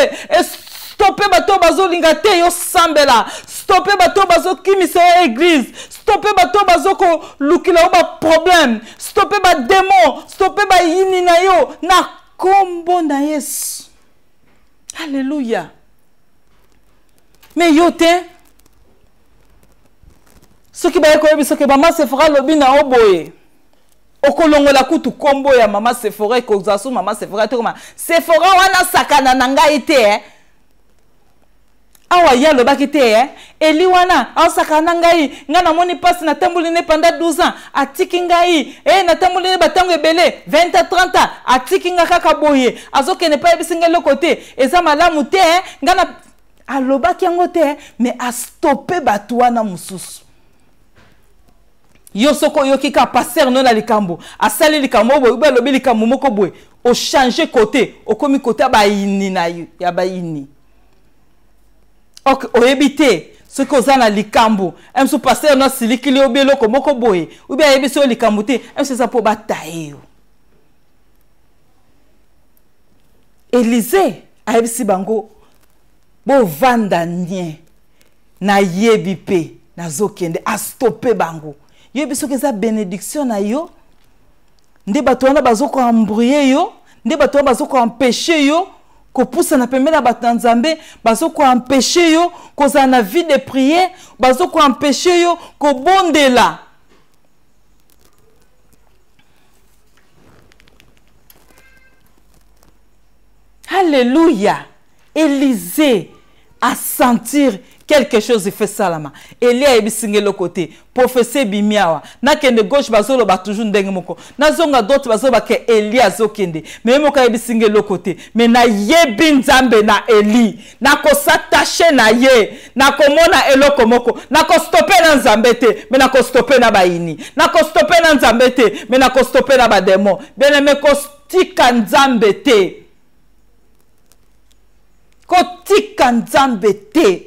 Stope bato oyo bazolinga te yo sambela. Stope bato oyo bazokimisa yo eglise. Stope bato oyo bazokolukila yo baproblème. Stope bademo. Stope bayini na yo na kombo na Yesu. Alléluia. Mais yo te soki baye koyebisa ke mama Sephora alobi na yo boye, okolongola kutu kombo ya mama Sephora, ekozala su mama Sephora te, koma Sephora wana sakana na ngai te eh. Awa ye alobaki te eh. Eli wana aosakana na ngai, ngai namoni mpasi, natamboli ne pendant 12 ans, atiki ngai eh, natamboli ne batango ebele 20 ans 30 ans, atiki ngai kaka boye, azokende mpe ayebisi ngai eloko te, eza malamu te eh. Ngai na alobaki yango te eh, mais astope bato wana mosusu. Yo soki oyoki kaka pasteur no na likambo asali likambo boye, obe alobi likambo moko boye, ochange kote, okomi kote ya bayini na yo, ya bayini. Ok, oyebi te soki oza na likambo mosusu pasteur no asilikili yo, obi eloko moko boye, obi ayebisi yo likambo te, mosusu eza mpo bataye yo. Élisée ayebisi bango bovanda nie, nayebi mpe nazokende, astope bango. Yoyebi soki eza bénédiction na yo nde bato wana bazokoembrouye yo, nde bato wana bazokoempêche yo kopusana pembeni na bato na Nzambe, bazokoempêche yo kozala na vie de prière, bazokoempêche yo kobondela. Alléluia. Élisée a sentir quelque chose fait salama. Elie ayebisi ngai eloko te. Prophétie ebimi awa. Nakende gauche bazoloba toujours ndenge moko. Nazonga droite bazoloba ke Elie azokende. Mais ye moko ayebisi ngai eloko te. Mais nayebi Nzambe na Elie. Nakos'attacher na ye. Nakomona eloko moko. Nakostope na Nzambe te, mais nakostope na bayini. Nakostope na Nzambe te, mais nakostope na ba démons. Bien-aimé, kotika Nzambe te. Kotika Nzambe te.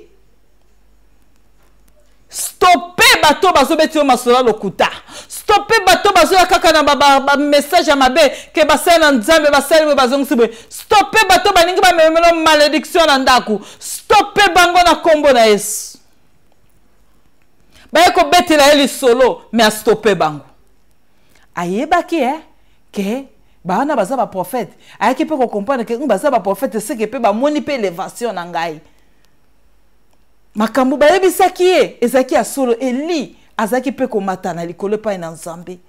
Stope bato bazobeti yo masolo ya lokuta. Stope bato bazoya kaka na ba message ya mabe ke basali na Nzambe, basali boye, bazongisi boye. Stope bato balingi bamemelo malédiction na ndako. Stope bango na kombo na Yesu. Baye kobetela ye lisolo, mais astope bango. Ayebaki ke bana baza ba prophète, ayaki pe ko comprendre ke baza ba prophète, c'est que pe bamoni pe élévation na ngai. Makambo bayebisaki ye ezalaki ya solo. Eli azalaki pe komata na likolo epai na Nzambe.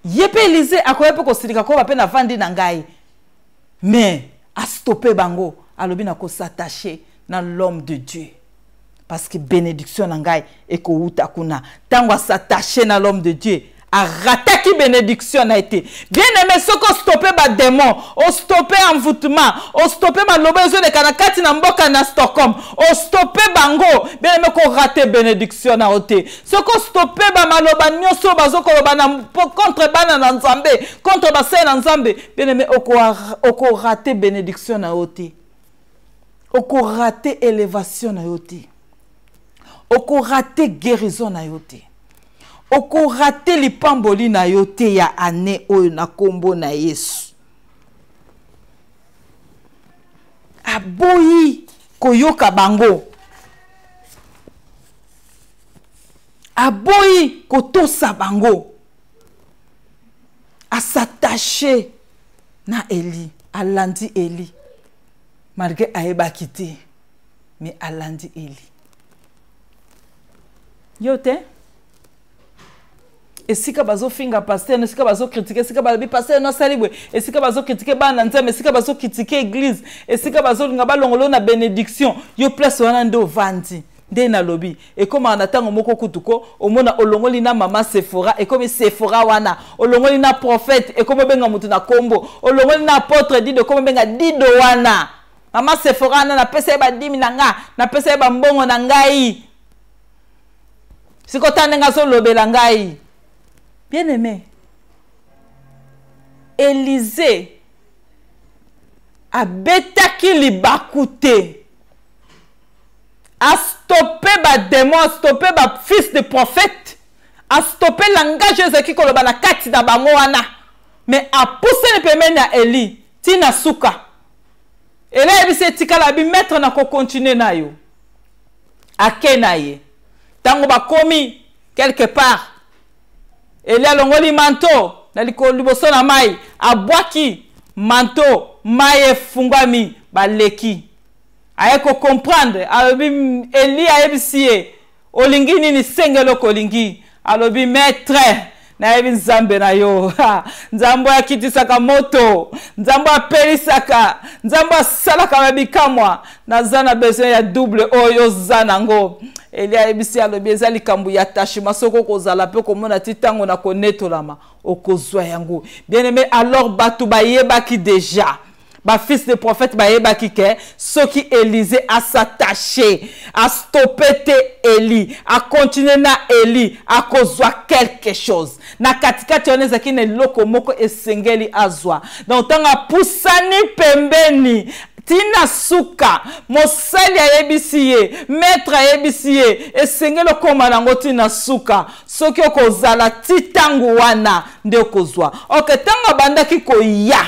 Ye pe Élisée akoya pe kosilika koba pe navandi na ngai. Mais astope bango, alobi na kos'attacher na l'homme de Dieu. Parce que bénédiction na ngai ekowuta kuna. Tango as'attacher na l'homme de Dieu, arataki bénédiction na été. Bien-aimé, soko stoppe ba démon, o stoppe envoûtement, o stoppe maloba ezoleka na kati na mboka na Stockholm, o stoppe bango, bien-aimé, ko rater bénédiction na ote. Soko stoppe ba maloba nyonso bazokoloba na contre bana na Nzambe, contre basai na Nzambe, bien-aimé, oko rater bénédiction na ote. Oko rater élévation na yote. Oko rater guérison na yote. Oko rater lipamboli na yote ya année oyo na kombo na Yesu. Aboyi koyoka bango. Aboyi kotosa bango. A s'attacher na Eli, alandi Eli. Malgré ayebaki te, mais alandi Eli. Yo te? Esika bazofinga pasteur, esika bazocritiquer, esika balobi pasteur no asali boye, esika bazocritiquer bana Nzambe, esika bazocritiquer église, esika bazolinga balongolo na bénédiction, yo place wana nde ovandi. Nde nalobi, ekomaka na ntango moko kutu ko, omona olongoli na mama Sephora, ekomi Sephora wana, olongoli na prophète, ekomi obenga mutu na kombo, olongoli na apôtre Dido, ekomi obenga Dido wana. Mama Sephora wana, napesa ye ba dimi na nga, napesa ye ba mbongo na ngai. Siko ta ndenge azolobela ngai. Bien-aimé, Élisée abetaki libaku te. A stoppé ba démons, a stoppé ba fils de prophète, a stoppé langage ezalaki koloba na kati na bango wana. Mais a poussé le pembeni ya Élie, tina suka. Eli ayebisi etikala abi maître na kocontinue na yo. Ake na ye. Ntango bakomi quelque part, Eli alongoli manto na liboso na mai, abwaki manto, mai efungwami, baleki. Aye ko comprendre, alobi Eli ayebisi ye olingi nini, senga eloko olingi. Alobi maître, nayebi Nzambe na yo. Nzambe oyo akitisaka moto, Nzambe oyo apelisaka, Nzambe oyo asalaka ba bikamwa, naza na besoin ya double oyo oza nango. Eli ayebisi, alobi eza likambo ya attachement, soki okozala mpe komona ti ntango na konetolama okozwa yango. Bien aimé, alors bato bayebaki déjà, ba fils de prophète bayebaki ke soki Élisée as'attaché, astoppe te Eli, akontinue na Eli, akozwa quelque chose na katikati wana. Ezalaki na eloko moko esengeli azwa. Donc ntango apusani pembeni ntina suka, mosali ayebisi ye, maître ayebisi ye, esengeli okóma nango ntina suka, soki okozala ti ntango wana nde okozwa. Ok, ntango abandaki koya,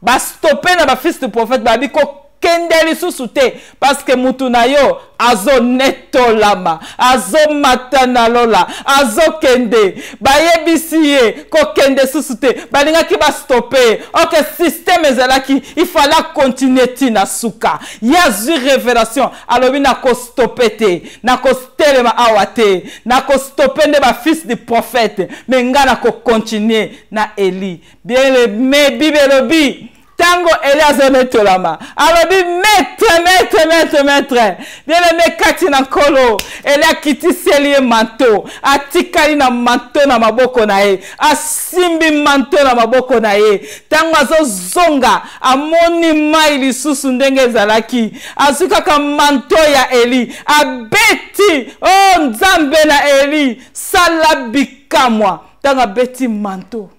bastoppe na bafils de prophète, babi kokende lisusu te, parce que mutu na yo azonetolama, azomata na lola, azokende. Bayebisi ye kokende susu te, balingaki bastoppe ye. Ok, système ezalaki, il fallait continuer ntina suka. Ye azwi révélation, alobi nakostoppe te, nakotelema awa te, nakostoppe nde bafils du prophète, mais nga nakocontinue na Eli. Bien aimé, Bible elobi ntango Eli azonetolama, alobi maître, maître, maître, maître. Bien aimé kati na Nkolo, Eli akitiseli ye manto, atikali na manto na maboko na ye, asimbi manto na maboko na ye. Ntango azozonga, amoni mai lisusu ndenge ezalaki, azwi kaka manto ya Eli, abeti o oh, Nzambe na Eli, sala bikamwa. Ntango abeti manto,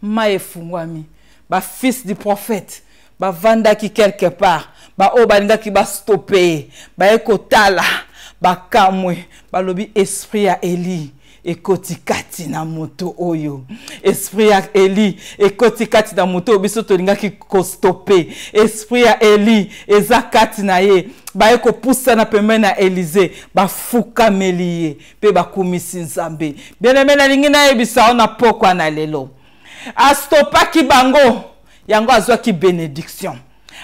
mai efungwami. Bafils du prophète bavandaki quelque part, baoyo balingaki bastoppe ye, baye kotala, bakamwe, balobi esprit ya Eli ekoti kati na moto oyo, esprit ya Eli ekoti kati na moto oyo biso tolingaki kostoppe, esprit ya Eli eza kati na ye. Baye kopusana pembeni na Elize, bafukameli ye mpe bakumisi Nzambe. Bien-aimé, nalingi nayebisa yo na pokwa na lelo, astopaki bango, yango azwaki bénédiction.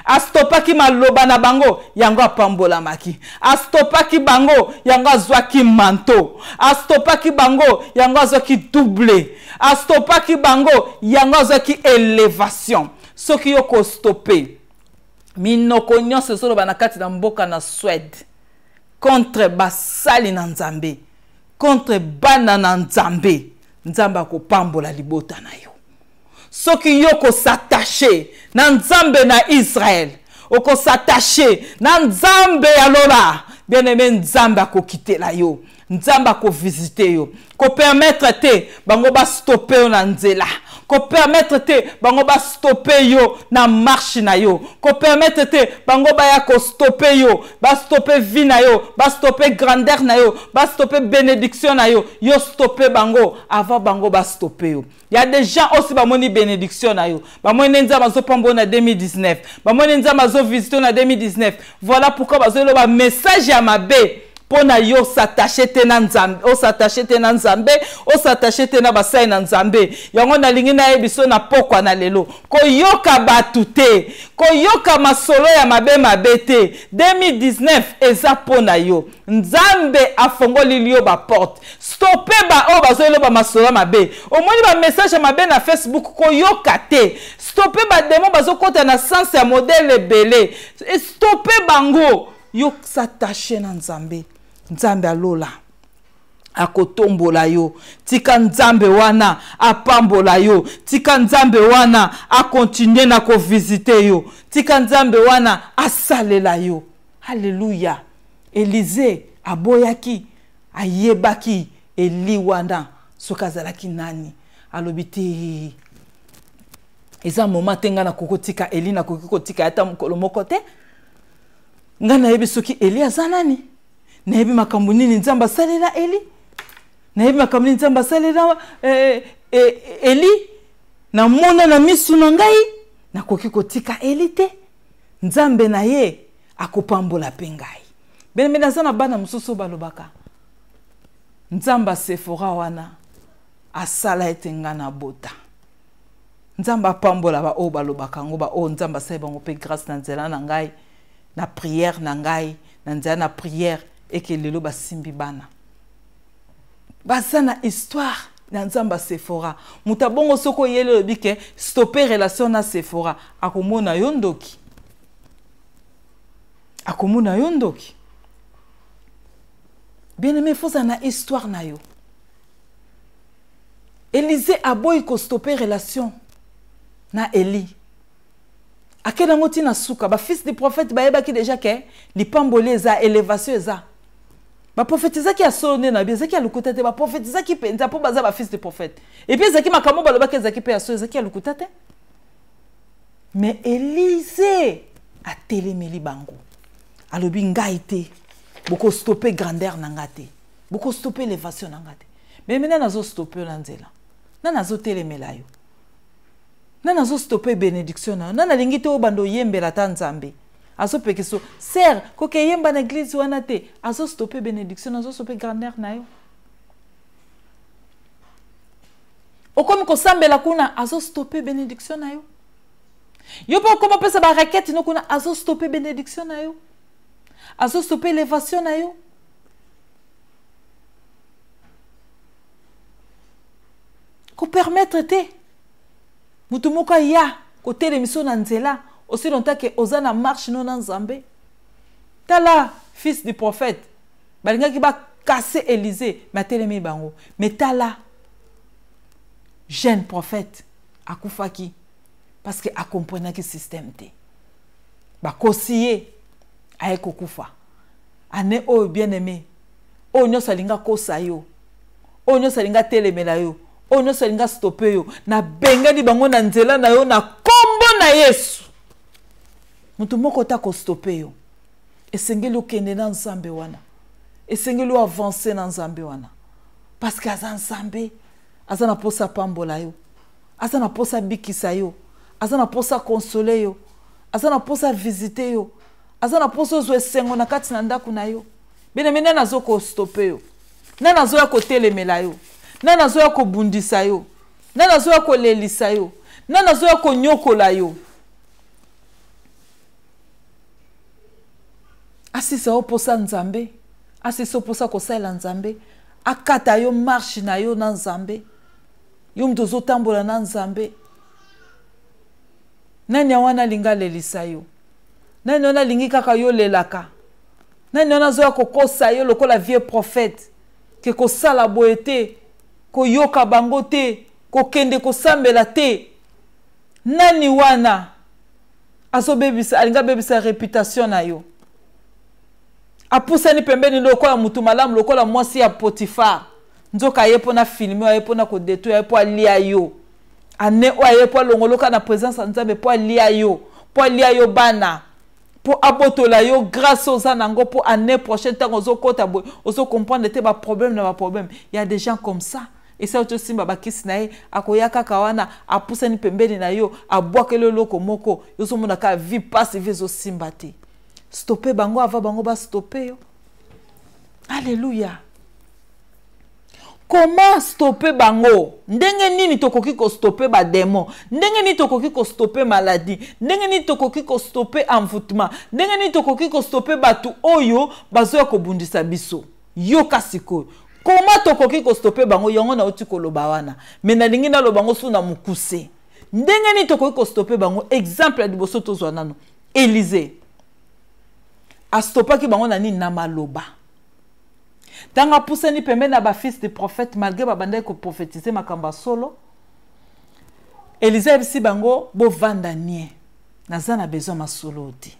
Astopaki maloba na bango, yango apambolamaki. Astopaki bango, yango azwaki manto. Astopaki bango, yango azwaki double. Astopaki bango, yango azwaki élévation. Soki yo kostoppe minoko nyonso ezoloba na kati na mboka na Suède contre basali na Nzambe, contre bana na Nzambe, Nzambe akopambola libota na yo. Soki yo kos'attache na Nzambe na Israel, okos'attache na Nzambe ya lola, bien aimé, Nzambe akokitela yo, Nzambe akovisite yo. Kopermettre te bango bastoppe yo na nzela, kopermettre te bango bastoppe yo na marche na yo, kopermettre te bango baya kostoppe yo, bastoppe vie na yo, bastoppe grandeur na yo, bastoppe bénédiction na yo. Yo stoppe bango avant bango bastoppe yo. Ya des gens aussi bamoni bénédiction na yo, bamoni nde Nzambe azopambola na 2019, bamoni Nzambe azovisite na 2019. Voilà pourquoi bazoloba message ya mabe mpo na yo. Os'attache te na Nzambe, os'attache te na Nzambe, os'attache te na basali na Nzambe. Yango nalingi nayebi so na pokwa na lelo, koyoka bato te, koyoka masolo ya mabe mabe te. 2019 eza mpo na yo. Nzambe afongoli yo baporte. Stoppe baoyo bazoyeloba masolo ya mabe. Omoni bamessage ya mabe na Facebook, koyoka te. Stoppe bademo bazokɔta na sens ya modèle ebele, stoppe bango. Yo s'attache na Nzambe, Nzambe alola akotombola yo. Tika Nzambe wana apambola yo, tika Nzambe wana akontinue na kovisite yo, tika Nzambe wana asalela yo. Alleluya. Elize aboyaki, ayebaki Eli wana soki azalaki nani. Alobi te, eza moma te, ngai nakoki kotika Eli, nakoki kotika ata mokolo moko te. Ngai nayebi soki Eli aza nani, nayebi makambo nini Nzambe asalela Eli, nayebi makambo nini Nzambe asalela Eli, namona na misu na ngai, nakoki kotika Eli te. Nzambe na ye akopambola mpe ngai. Bien-aimé, naza na bana mosusu oyo balobaka Nzambe ya Sephora wana asala ete ngai nabota. Nzambe apambola ba oyo balobaka yango, ba oyo Nzambe asali bango mpe grâce na nzela na ngai, na prière na ngai, na nzela na prière eke lelo basimbi bana. Baza na histoire na Nzambe ya Sephora. Moto abongo soki oyeli olobi ke stopper relation na Sephora, akomona yo ndoki. Akomona yo ndoki. Bien-aimé, faut na histoire na yo. Élisée aboyi ko stopper relation na Élie. Akenda ngo tina suka, ba fils du prophète bayebaki déjà ke lipamboli eza, élévation eza. Ba prophétisaki ya solo nde na bi, ezaki ya lokuta te, ba prophétisaki penza po baza ba fils du prophète. Et puis ezaki makambo balobaki ezaki pe ya solo, ezaki ya lokuta te. Mais Élisée atelemeli bango. Alobi ngai te, boko stopper grandeur na nga te. Boko stopper élévation na nga te. Mais maintenant nazo stopper na nzela. Na nazo telemela yo. Na nazo stopper bénédiction na yo. Na nalingi te obando yembela ta Nzambe. Azo pekiso sœur koke yemba na église wana te. Azo stopper bénédiction, azo stopper grandeur na yo. Okomi kosambela kuna, azo stopper bénédiction na yo. Yo pe okoma pesa ba requête no kuna, azo stopper bénédiction na yo. Azo stopper élévation na yo. Ko permettre te mutu moko aya kotelemiso na nzela aussi longtemps que oza na marche no na Nzambe. Tala fils du prophète balingaki ba casser Élisée mais atelemi bango. Mais tala jeune prophète akufaki parce que akomprenaki système te. Bakosi ye aye kokufa. Année oyo bien-aimé, oyo nyonso alinga kosa yo, oyo nyonso alinga telemela yo, oyo nyonso alinga stopper yo, na bengani bango na nzela na yo na kombo na Yesu. Moto moko ta ko stopper yo. Esengeli okende na Nzambe wana. Esengeli o avancer na Nzambe wana. Parce que aza Nzambe, aza na posa pambola yo. Aza na posa bikisa yo. Aza na posa consoler yo. Aza na posa visiter yo. Aza na posa ozwa esengo na kati na ndako na yo. Bien-aimé, nani azo ko stopper yo? Nani azoya kotelemela yo? Nani azoya kobundisa yo? Nani azoya kolelisa yo? Nani azoya konyokola yo? Asisa yo posa Nzambe, asisa yo posa kosalela Nzambe, akata yo marche na yo na Nzambe. Yo moto ozotambola na Nzambe. Nani wana alingi alelisa yo? Nani wana alingi kaka yo lelaka? Nani wana azoya kokosa yo lokola vieux prophète ke kosala boye te, koyoka bango te, kokende kosambela te? Nani wana azobebisa, alingi abebisa réputation na yo? Apusani pembeni lokola mutu malamu, lokola mwasi ya Potiphar. Nzoka aye mpona filme, aye mpona kodetruire, aye mpo alia yo. Ane oyo aye mpo alongoloka na présence ya Nzambe mpo alia yo, mpo alia yo bana, mpo abotola yo grâce oza nango, mpo année prochaine ntango ozokota boye ozo comprendre te ba problème na ba problème. Il y a des gens comme ça. Et ça, oto simba bakisi na ye, akoya kaka wana, apusani pembeni na yo, abwakeli eloko moko, yo ozomona kaka vie passe, vie ezosimba te. Stopper bango avant bango ba stopper yo. Alléluia. Comment stopper bango? Ndenge nini tokoki ko stopper ba démons? Ndenge nini tokoki ko stopper maladie? Ndenge nini tokoki ko stopper envoûtement? Ndenge nini tokoki ko stopper batu oyo bazoya kobundisa biso? Yoka sikoyo. Comment tokoki ko stopper bango? Yango nauti koloba wana. Mais nalingi naloba ngo su na mokuse. Ndenge nini tokoki ko stopper bango? Exemple ya liboso tozwa nano. Élisée astopaki bango na nini? Na maloba. Tanga apusani pembeni na ba fils de prophète, malgré babandaki ko prophétiser makambo ya solo, Élisée ayebisi bango bovanda nie, naza na besoin masolo te.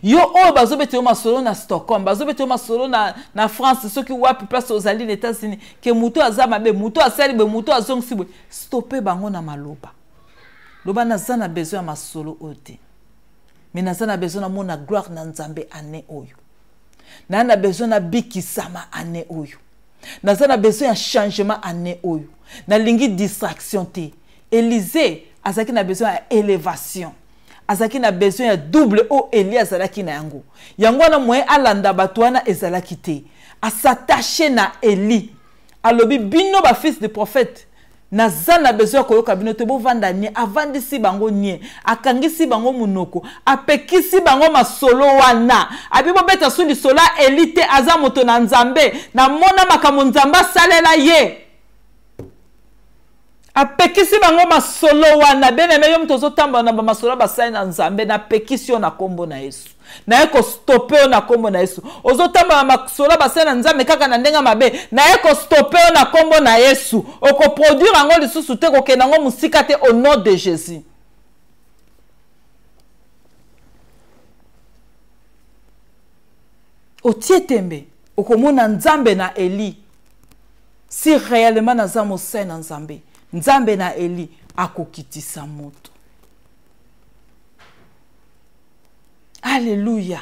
Yo oyo bazobeta yo masolo na Stockholm, bazobeta yo masolo na France, soki wapi place ozali na États-Unis, ke moto aza mabe, moto asali boye, moto azongisi boye, stopper bango na maloba. Loba naza na besoin ya masolo oyo te. Mais naza na besoin na mona gloire na Nzambe année oyo. Naza na besoin na bikisama année oyo. Naza na besoin ya changement année oyo. Nalingi distraction te. Élisée azalaki na besoin ya élévation. azalaki na besoin ya double oyo Eli azalaki na yango. Yango wana moyen alanda bato wana ezalaki te. As'attache na Eli. Alobi bino ba fils de prophète, naza na besoin ya koyoka bino te, bovanda nie. Avandisi bango nie, akangisi bango monoko, apekisi bango masolo wana. Abi bobeta su lisolo ya Eli te, aza moto na Nzambe, namona makambo Nzambe asalela ye. Apekisi bango masolo wana. Bien-aimé, yo moto ozotambola na bamasolo basali na Nzambe, napekisi yo na kombo na Yesu. Naye kostope yo na kombo na Yesu. Ozotambola na masolo basali na Nzambe kaka na ndenge mabe, naye kostope yo na kombo na Yesu. Okoproduire yango lisusu te, kokende yango mosika te, au nom de Jésus. Otie tembe, okomona Nzambe na Eli. Si réellement naza mosali na Nzambe, Nzambe na Eli akokitisa moto. Alléluia.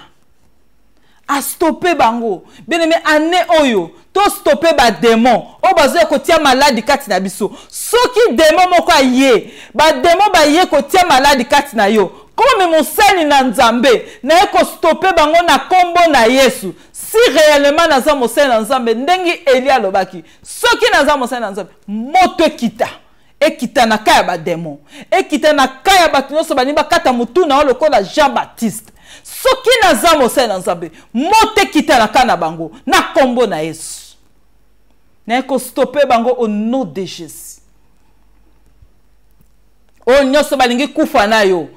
A stoppe bango. Bien aimé, année oyo, to stoppe ba démon. Oyo bazo kotia maladi kati na biso. Soki démon moko aye, ba démon ba ye kotia maladi kati na yo. Comme mosali na Nzambe, na ye ko stoppe bango na kombo na Yesu. Si réellement naza mosali na Nzambe, ndenge Eli alobaki, soki naza mosali na Nzambe, moto ekita. Ekita na ka ya ba démon, ekita na ka ya bato nyonso balingi bakata motu na yo lokola Jean-Baptiste. Soki naza mosali na Nzambe, moto ekita na ka na bango na kombo na Yesu. Naye kostope bango au nom de Jésus. Oyo nyonso balingi kufa na yo,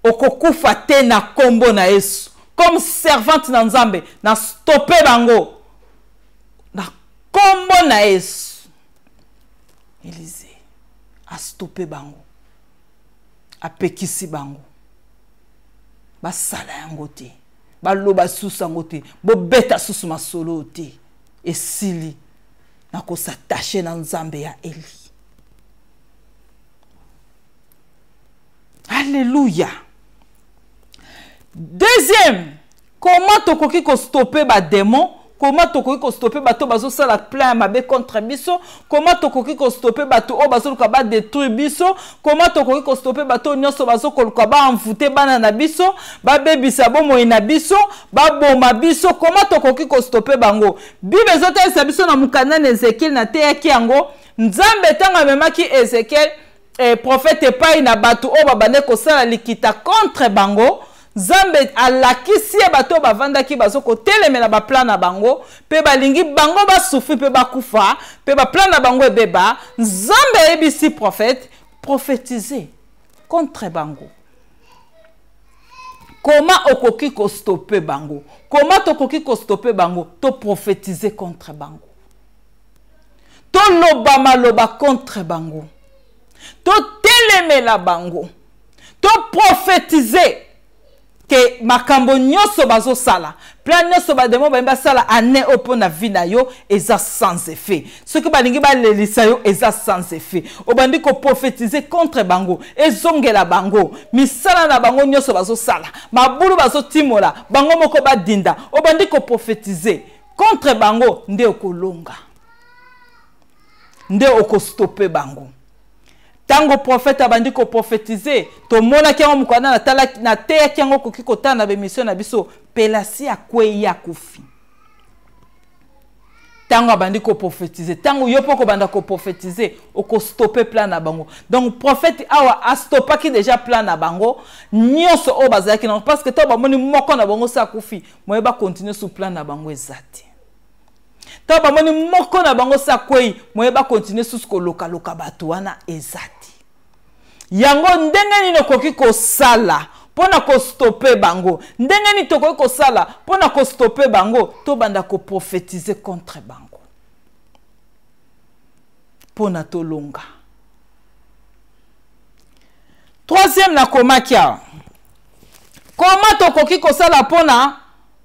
okokufa te na kombo na Yesu. Comme servante na Nzambe, na stope bango na kombo na Yesu. Élisée a stoppé bango, apekisi bango basala yango te, baloba susu yango te, bobeta susu masolo te. Esili na kosattache na Nzambe ya Eli. Alléluia. Deuxième, comment tokoki kostoppe ba démon? Comment tokoki kostoppe bato bazosala plein ya mabe contre biso? Comment tokoki kostoppe bato oyo bazoluka ba détruire biso? Comment tokoki kostoppe bato nyonso bazokoluka ba envoûter bana na biso, babebisa bomoi na biso, baboma biso? Comment tokoki kostoppe bango? Bible ezotalisa biso na mokanda na Ezekiel, nateyaki yango. Nzambe ntango amemaki Ezekiel, prophète epai na bato oyo babande kosala likita contre bango, Nzambe alakisi ye bato oyo bavandaki bazokotelemela ba plan na bango, pe balingi bango basouffrir pe bakufa, pe ba plan na bango ebeba. Nzambe ayebisi prophète, prophétiser contre bango. Comment okoki kostoppe bango? Comment tokoki kostoppe bango? To prophétiser contre bango. To loba maloba contre bango. To telemela bango. To prophétiser ke makambo nyonso bazosala, plan nyonso ba démon balingi basala année oyo mpo na vie na yo eza sans effet. Soki balingi balelisa yo eza sans effet. Obandi koprophétiser contre bango, ezongela bango misala na bango nyonso bazosala, mabulu bazotimola bango moko badinda. Obandi koprophétiser contre bango nde okolonga, nde okostoppe bango. Tango prophète abandi koprophétiser, tomonaki yango mokanda nateyaki yango, okoki kotala na bemission na biso. Pelasi akwei, akufi. Tango abandi koprophétiser, tango yo mpo kobanda koprophétiser, okostoppe plan na bango. Donc prophète awa astopaki déjà plan na bango nyonso oyo bazalaki nango, parce que ntango bamoni moko na bango se akufi, moye bakontinue sur plan na bango eza te. Ntango bamoni moko na bango se akwei, moye bakontinue susu kolokaloka bato wana eza te. Yango ndenge nini okoki kosala mpona kostoppe bango? Ndenge nini tokoki kosala mpona kostoppe bango? Tobanda koprophétiser contre bango mpona tolonga. Troisième, nakomaki awa, koma tokoki kosala mpona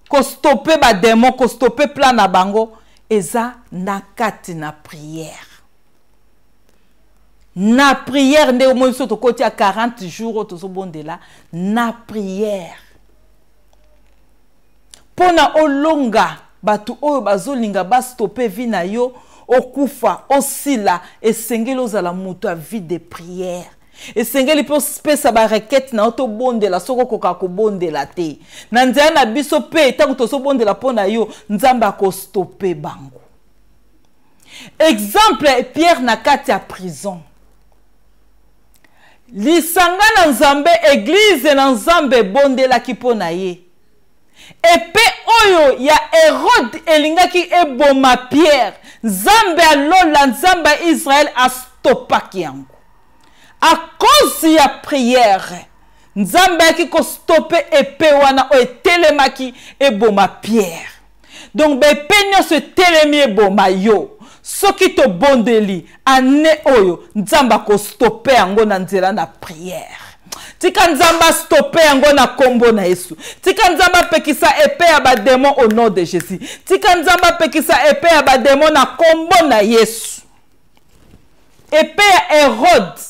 kostoppe badémon, kostoppe plan na bango, eza na kati na prière. Na prière nde omoni biso tokoti ya 40 jours oyo tozobondela na prière mpona olonga bato oyo bazolinga bastoppe vie na yo, okufa, osila. Esengeli ozala moto ya vie de prière. Esengeli mpe opesa barekete na yo, tobondela soki okoka kobondela te na nzela na biso. Mpe ntango tozobondela mpo na yo, Nzambe akostope bango. Exemple, Pierre na kati ya prison, lisanga na Nzambe, eglize na Nzambe ebondelaki mpo na ye. Epe oyo ya Herode elingaki eboma Pierre, Nzambe alola, Nzambe ya Israele astopaki yango à cause ya prière. Nzambe ayaki kostope epe wana oyo etelemaki eboma Pierre. Donc baepe nyonso etelemi eboma yo, soki tobondeli ane oyo, Nzambe akostope yango na nzela na prière. Tika Nzambe astope yango na nkombo na Yesu. Tika Nzambe apekisa epe ya bademon au nom de Jésus. Tika Nzambe apekisa epe ya bademon na nkombo na Yesu. Epe ya Herode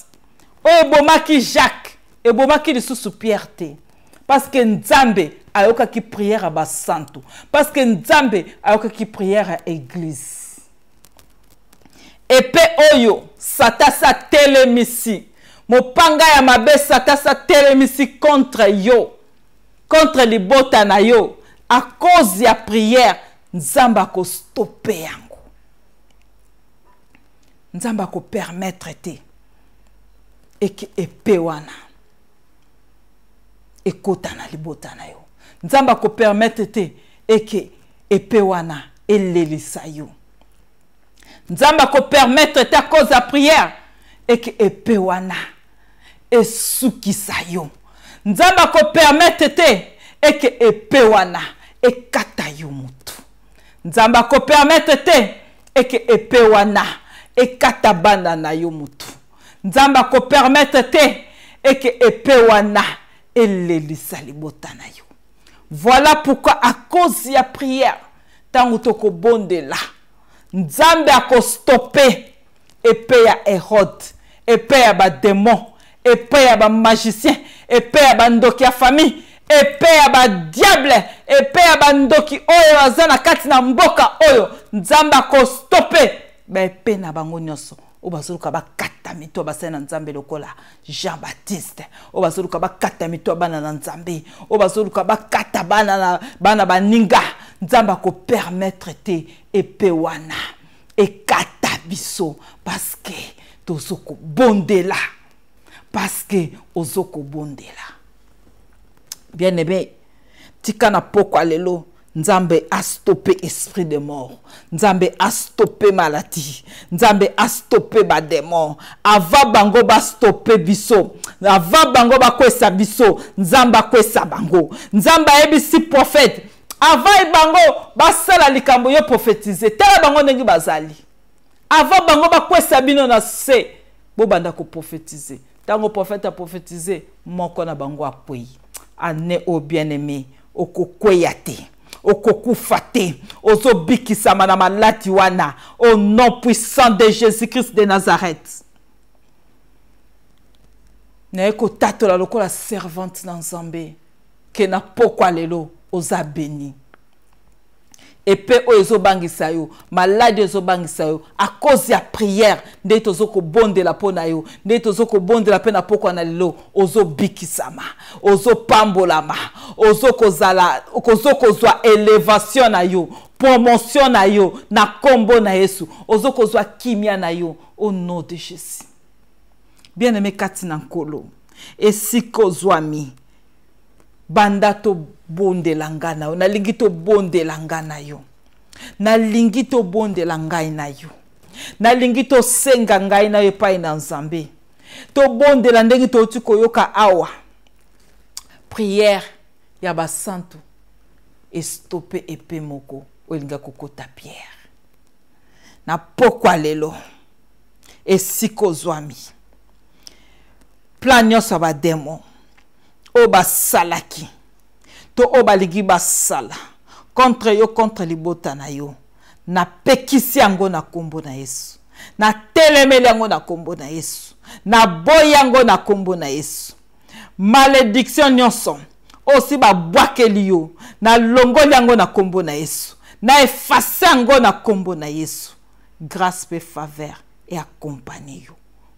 oyo ebomaki Jacques, ebomaki lisusu Pierre te, parce que Nzambe ayokaki prière ya basantu, parce que Nzambe ayokaki prière ya église. Epe oyo Satasi atelemisi, mopanga ya mabe Satasi atelemisi contre yo, contre libota na yo, à cause ya prière, Nzambe akostope yango. Nzambe akopermettre te eke epe wana ekota na libota na yo. Nzambe akopermettre te eke epe wana elelisa yo. Nzambe akopermettre te, à cause ya prière, eke epe wana esukisa yo. Nzambe akopermettre te eke epe wana ekata yo motu. Nzambe akopermettre te eke epe wana ekata bana na yo motu. Nzambe akopermettre te eke epe wana elelisa libota na yo. Voilà pourquoi, à cause ya prière, ntango tokobondela, Nzambe akostope epe ya Herode, epe ya bademon, epe ya bamagicien, epe ya bandoki ya famille, epe ya badiable, epe ya bandoki oyo baza na kati na mboka oyo. Nzambe akostope baepe na bango nyonso oyo bazoluka bakata mito ya basali na Nzambe lokola Jean Baptiste, oyo bazoluka bakata mito ya bana na Nzambe, oyo bazoluka bakata bana na bana baninga. Nzambe akopermettre te epe wana ekata biso, parce que tozokobondela, parce que ozokobondela. Bien aimé, tika na pokwa lelo Nzambe astope esprit de mort, Nzambe astope maladie, Nzambe astope bademon avant bango bastope biso, avant bango bakwesa biso. Nzambe akwesa bango. Nzambe ayebisi prophète: avant bango basala likambo, yo prophétise, tala bango ndenge bazali. Avant bango bakwesa bino na se, bobanda koprophétise. Ntango prophète aprophétise, moko na bango akwei. Ane oyo, bien aimé, okokweya te, okokufa te, ozobikisama na maladi wana au nom puissant de Jésus Christ de Nazareth. Naye kotatola lokola servante na Nzambe ke na pokwa lelo oza béni. Epe oyo ezobangisa yo, maladi ezobangisa yo, à cause ya prière nde tozokobondela mpo na yo, nde tozokobondela mpe na pokwa na lelo, ozobikisama, ozopambolama, ozokozala, ozokozwa élévation na yo, promotion na yo na nkombo na Yesu, ozokozwa kimia na yo au nom de Jésus. Bien aimé kati na Nkolo, esika ozwami, banda tobondela ngai na yo. Nalingi tobondela ngai na yo, nalingi tobondela ngai na yo, nalingi tosenga ngai na yo epai na Nzambe. Tobondela ndenge touti koyoka awa, prière ya basantu estope epe moko oyo elinga kokota Pierre. Na pokwa lelo, esika ozwami, plan nyonso ya bademo oyo basalaki to oyo balingi basala contre yo, contre libota na yo, napekisi yango na nkombo na Yesu, natelemeli yango na nkombo na Yesu, naboyi yango na nkombo na Yesu. Malédiction nyonso oyo si babwakeli yo, nalongoli yango na nkombo na Yesu, na efase yango na nkombo na Yesu. Grâce mpe faveur eaccompagne yo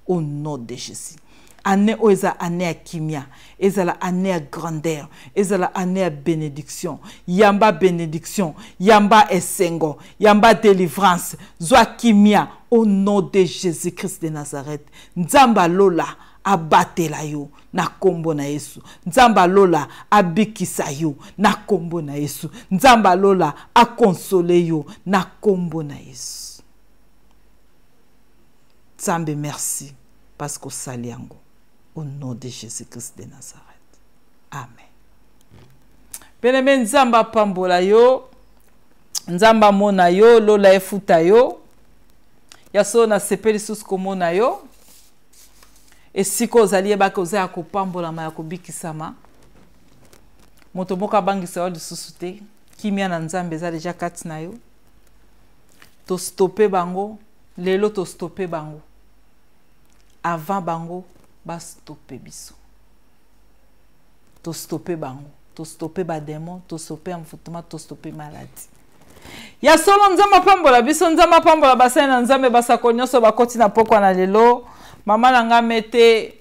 au nom de Jésus. Année oyo eza année ya kimia, ezala année ya grandeur, ezala année ya bénédiction. Yamba bénédiction, yamba esengo, yamba délivrance, zwa kimia au nom de Jésus-Christ de Nazareth. Nzambe alola abatela yo na kombo na Yesu. Nzambe alola abikisa yo na kombo na Yesu. Nzambe alola akonsole yo na kombo na Yesu. Nzambe merci parce que osali yango au nom de Jésus-Christ de Nazareth. Amen. Bien-aimé, Nzambe apambola yo, Nzambe amona yo, lola efuta yo. Ya solo nasepeli lisusu komona yo. Esika ozali yebaka oza ya kopambolama, ya kobikisama. Moto moko abangisa yo lisusu te. Kimia na Nzambe eza deja kati na yo. Tostope bango lelo, tostope bango avant bango bastope biso. Tostope bango, tostope ba démon, tostope envoûtement, tostope maladie. Ya solo Nzambe apambola biso, Nzambe apambola basali na Nzambe, basako nyonso bakoti na pokwa na lelo. Mama na nga mete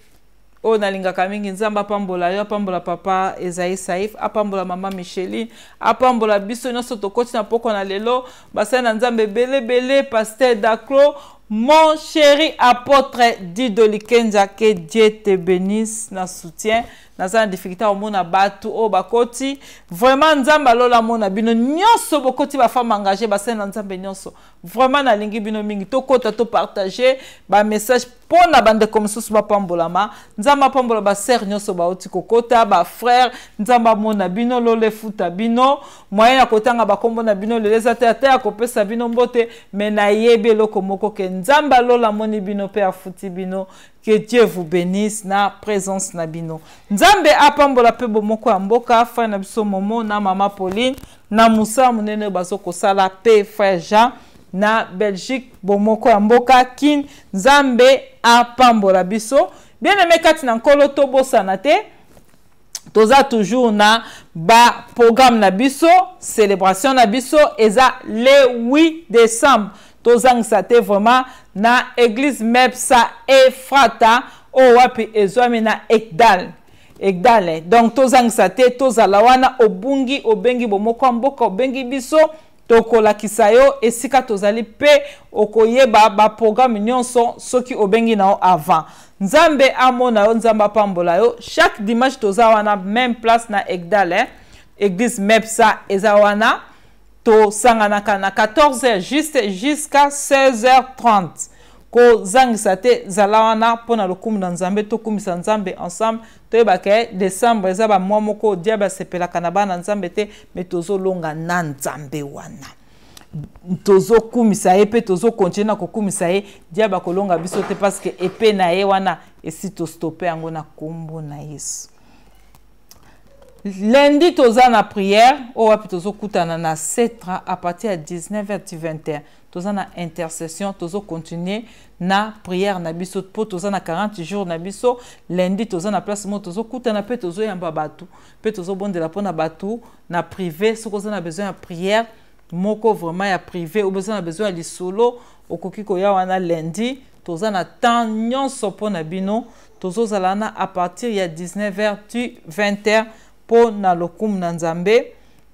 oyo nalingaka mingi, Nzambe apambola yo, apambola papa Esaïe Saif, apambola mama Micheline, apambola biso nyonso tokoti na pokwa na lelo. Basali na Nzambe ebele ebele, pasteur Daclo, mon chéri apôtre Dido Likenza, que Dieu te bénisse na soutien. Naza na difficulté omona batu oyo bakoti. Vraiment Nzambe alola mona bino nyonso bokoti, ba femme engagée, basali na Nzambe nyonso. Vraiment nalingi bino mingi. Tokota to partager ba message pona bandeko mosusu bapambolama. Nzambe apambola ba sœur nyonso bauti kokota, ba frère, Nzambe amona bino, lole futa bino. Moyen ya kotanga bakombo na bino lelo eza te, ata ya kopesa bino mbote, mais nayebi eloko moko ke Nzambe alola moni bino pe afuti bino. Que Dieu vous bénisse na présence na bino. Nzambe apambola pe bomoko ya mboka, frère na biso Momo na mama Pauline na Moussa munene bazo kosala pe frère Jean na Belgique, bomoko ya mboka Kin. Nzambe apambola biso. Bien-aimé kati na nkolo, tobosana te. Toza toujours na ba programme na biso, célébration na biso eza le 8 décembre. Tozangisa te vraiment na église Mepsa Efrata oyo wapi ezwami na Ekdal. Ekdal. Donc tozangisa te, tozala wana obungi, obengi bomoko ya mboka, obengi biso, tokolakisa yo esika tozali pe okoyeba ba programme nyonso soki obengi na yo avant. Nzambe amona yo, Nzambe apambola yo. Chaque dimanche toza wana même place na Ekdal, hein? Église Mepsa eza wana. Tosanganaka na 14h juste jusqu'à 16h30. Kozangisa te, zala wana mpona lokumu na Nzambe, tokumisa Nzambe ensemble. Toyebaka décembre eza ba mois moko diable asepelaka na bana Nzambe te, mais tozolonga na Nzambe wana. Tozokumisa ye pe tozokontinue na kokumisa ye, diable akolonga biso te parce que épée na ye wana esi tostope yango na kombo na Yesu. Lundi toza na prière oyo wapi tozokutana na 7h à partir ya 19h ti 20h. Toza na intercession, tozocontinue na prière na biso po toza na 40 jours na biso. Lundi toza na place moko tozokutana pe tozoyamba bato pe tozobondela mpona bato na privé. Soki oza na besoin ya prière moko vraiment ya privé ou besoin na besoin ya lisolo, okoki koya wana lundi. Toza na temps nyonso mpona bino. Tozozala na à partir ya 19h ti 20h mpo na lokumu na Nzambe.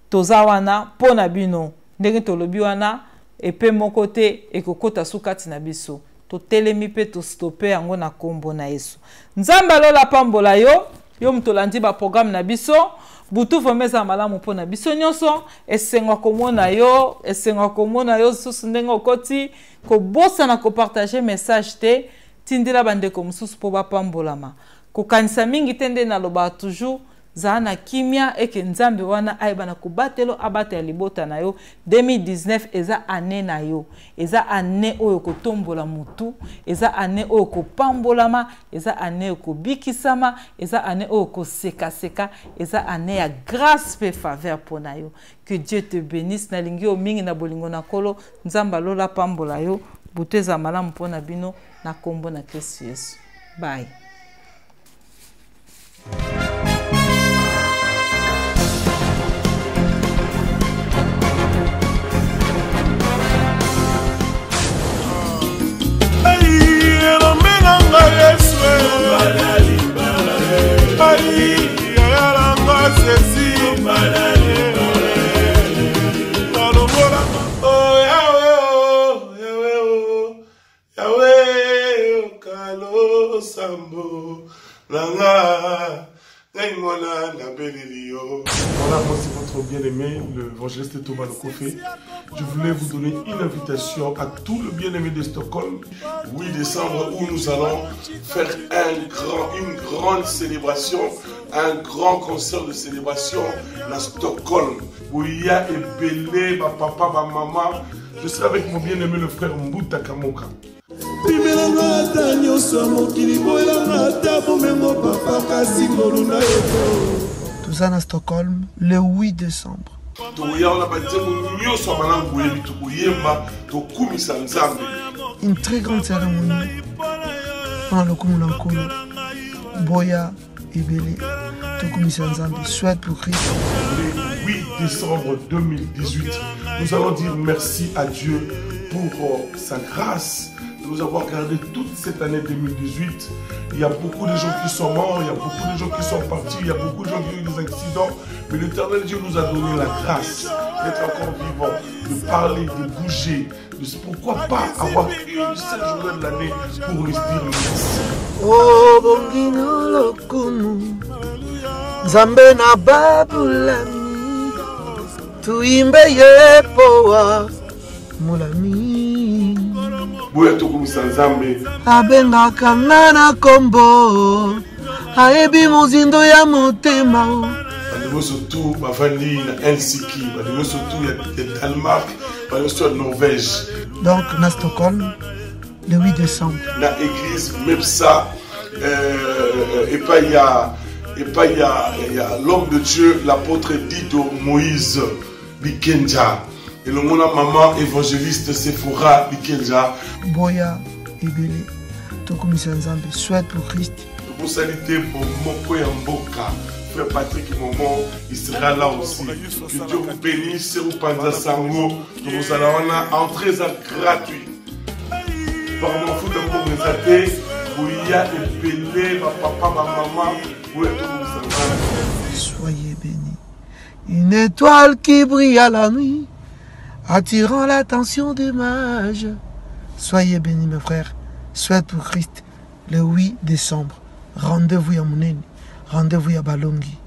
Toza wana mpo na bino. Ndenge tolobi wana epe moko te ekokota su kati na biso. Totelemi mpe tostope yango na kombo na Yesu. Nzambe alola pambola yo, yo moto olandi ba programme na biso. Butu vraiment eza malamu mpo na biso nyonso. Esengo komona yo, esengo komona yo susu ndenge okoti. Kobosana kopartage message te, tindela bandeko mosusu mpo bapambolama. Kokanisa mingi te nde nalobaka toujours, zala na kimia eke Nzambe wana ayeba na kobatelo, abatela libota na yo. 2019 eza année na yo, eza année oyo kotombola mutu, eza année oyo kopambolama, eza année oyo kobikisama, eza année oyo kosekaseka, eza année ya grâce pe faveur mpo na yo. Que Dieu te bénisse. Nalingi yo mingi na bolingo na Nkolo. Nzambe alola pambola yo. Butu eza malamu mpo na bino na kombo na Kristo Yesu. Bye. Hey, na nga ngai mwana nabeleli yo. Voilà, moi c'est votre bien-aimé, l'évangéliste Thomas Lokofé. Je voulais vous donner une invitation à tout le bien-aimé de Stockholm. 8 décembre où nous allons faire un grand, une grande célébration, un grand concert de célébration à Stockholm. Où il y a ebele, ma papa, ma maman. Je serai avec mon bien-aimé le frère Mbuta Kamoka. Pimelanga ata nyonso ya mokili, boyelanga ata bomengo papa, kasi ngolu na yo. Toza na Stockholm le 8 décembre. Tokoya wana banzembo nyonso ya malamu boyebi, tokoyemba, tokumisa Nzambe. Une très grande cérémonie mpona lokumu na Nkolo. Boya ebele, tokumisa Nzambe. Souhaite pour Christ. Le 8 décembre 2018, nous allons dire merci à Dieu pour sa grâce de nous avoir gardé toute cette année 2018. Il y a beaucoup de gens qui sont morts, il y a beaucoup de gens qui sont partis, il y a beaucoup de gens qui ont eu des accidents. Mais l'Éternel Dieu nous a donné la grâce d'être encore vivant, de parler, de bouger. De, pourquoi pas avoir une seule journée de l'année pour lui dire merci. Oh, bongino lokumu, Nzambe na babulami, tuimbe ye poa molami. Boya tokumisa Nzambe. Abengaka nga na kombo, ayebi mozindo ya motema. Bandeko nyonso tu bavandi na Helsinki, bandeko nyonso tu ya Danemark, bandeko nyonso ya Norvège. Donc na Stockholm le 8 décembre. Na église Mepsa, epai ya epai ya, ya l'homme de Dieu, l'apôtre Dido Moïse Bikenja, elongo na maman évangéliste Sephora Bikenja. Boya ebele, tokumisa Nzambe. Souhaite pour Christ. Tobosani te bomoko ya mboka, frère Patrick Momo, il sera là aussi. Que Dieu vous bénisse. Opanza sango, tokozala wana, entrée eza gratuit. Bamafuta mbongo eza te, boya ebele, bapapa, bamama, boya tokumisa Nzambe. Soyez bénis. Une étoile qui brille à la nuit, attirant l'attention des mages. Soyez bénis, mes frères. Souhaite pour Christ, le 8 décembre. Rendez-vous à Mounene, rendez-vous à Balongi.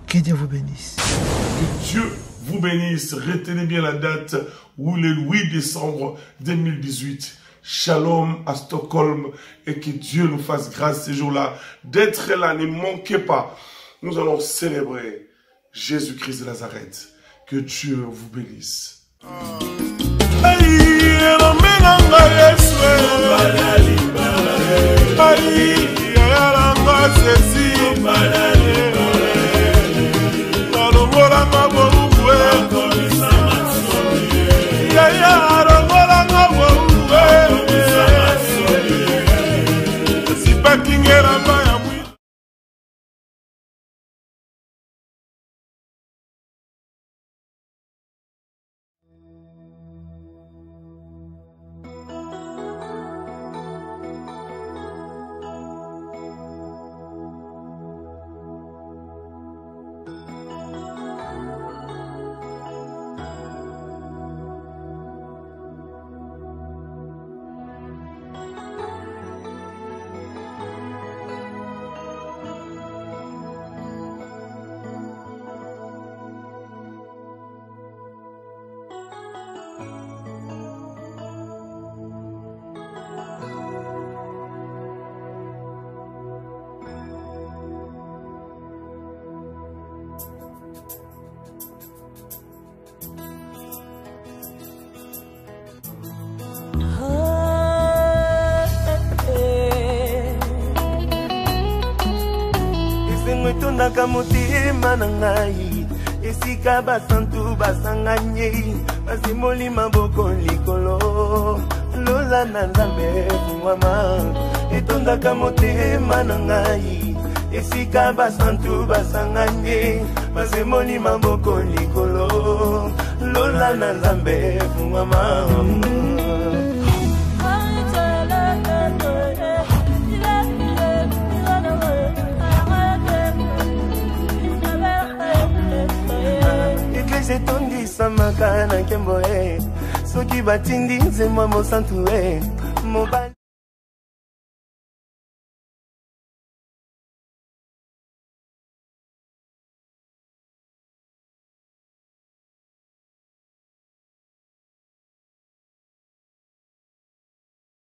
Que Dieu vous bénisse. Que Dieu vous bénisse. Retenez bien la date, où le 8 décembre 2018. Shalom à Stockholm et que Dieu nous fasse grâce ces jours-là d'être là. Ne manquez pas. Nous allons célébrer Jésus-Christ de Nazareth. Que Dieu vous bénisse. Etondaka motema na ngai, esika basantu basangani, basimoli maboko likolo, lola na Nzambe efungwama. Etondaka motema na ngai, esika basantu basangani, basemoli maboko likolo, lola na Nzambe efungwama. Eglise etondisamaka na nkembo e, soki batindi nzembo ya mosantu e mobali.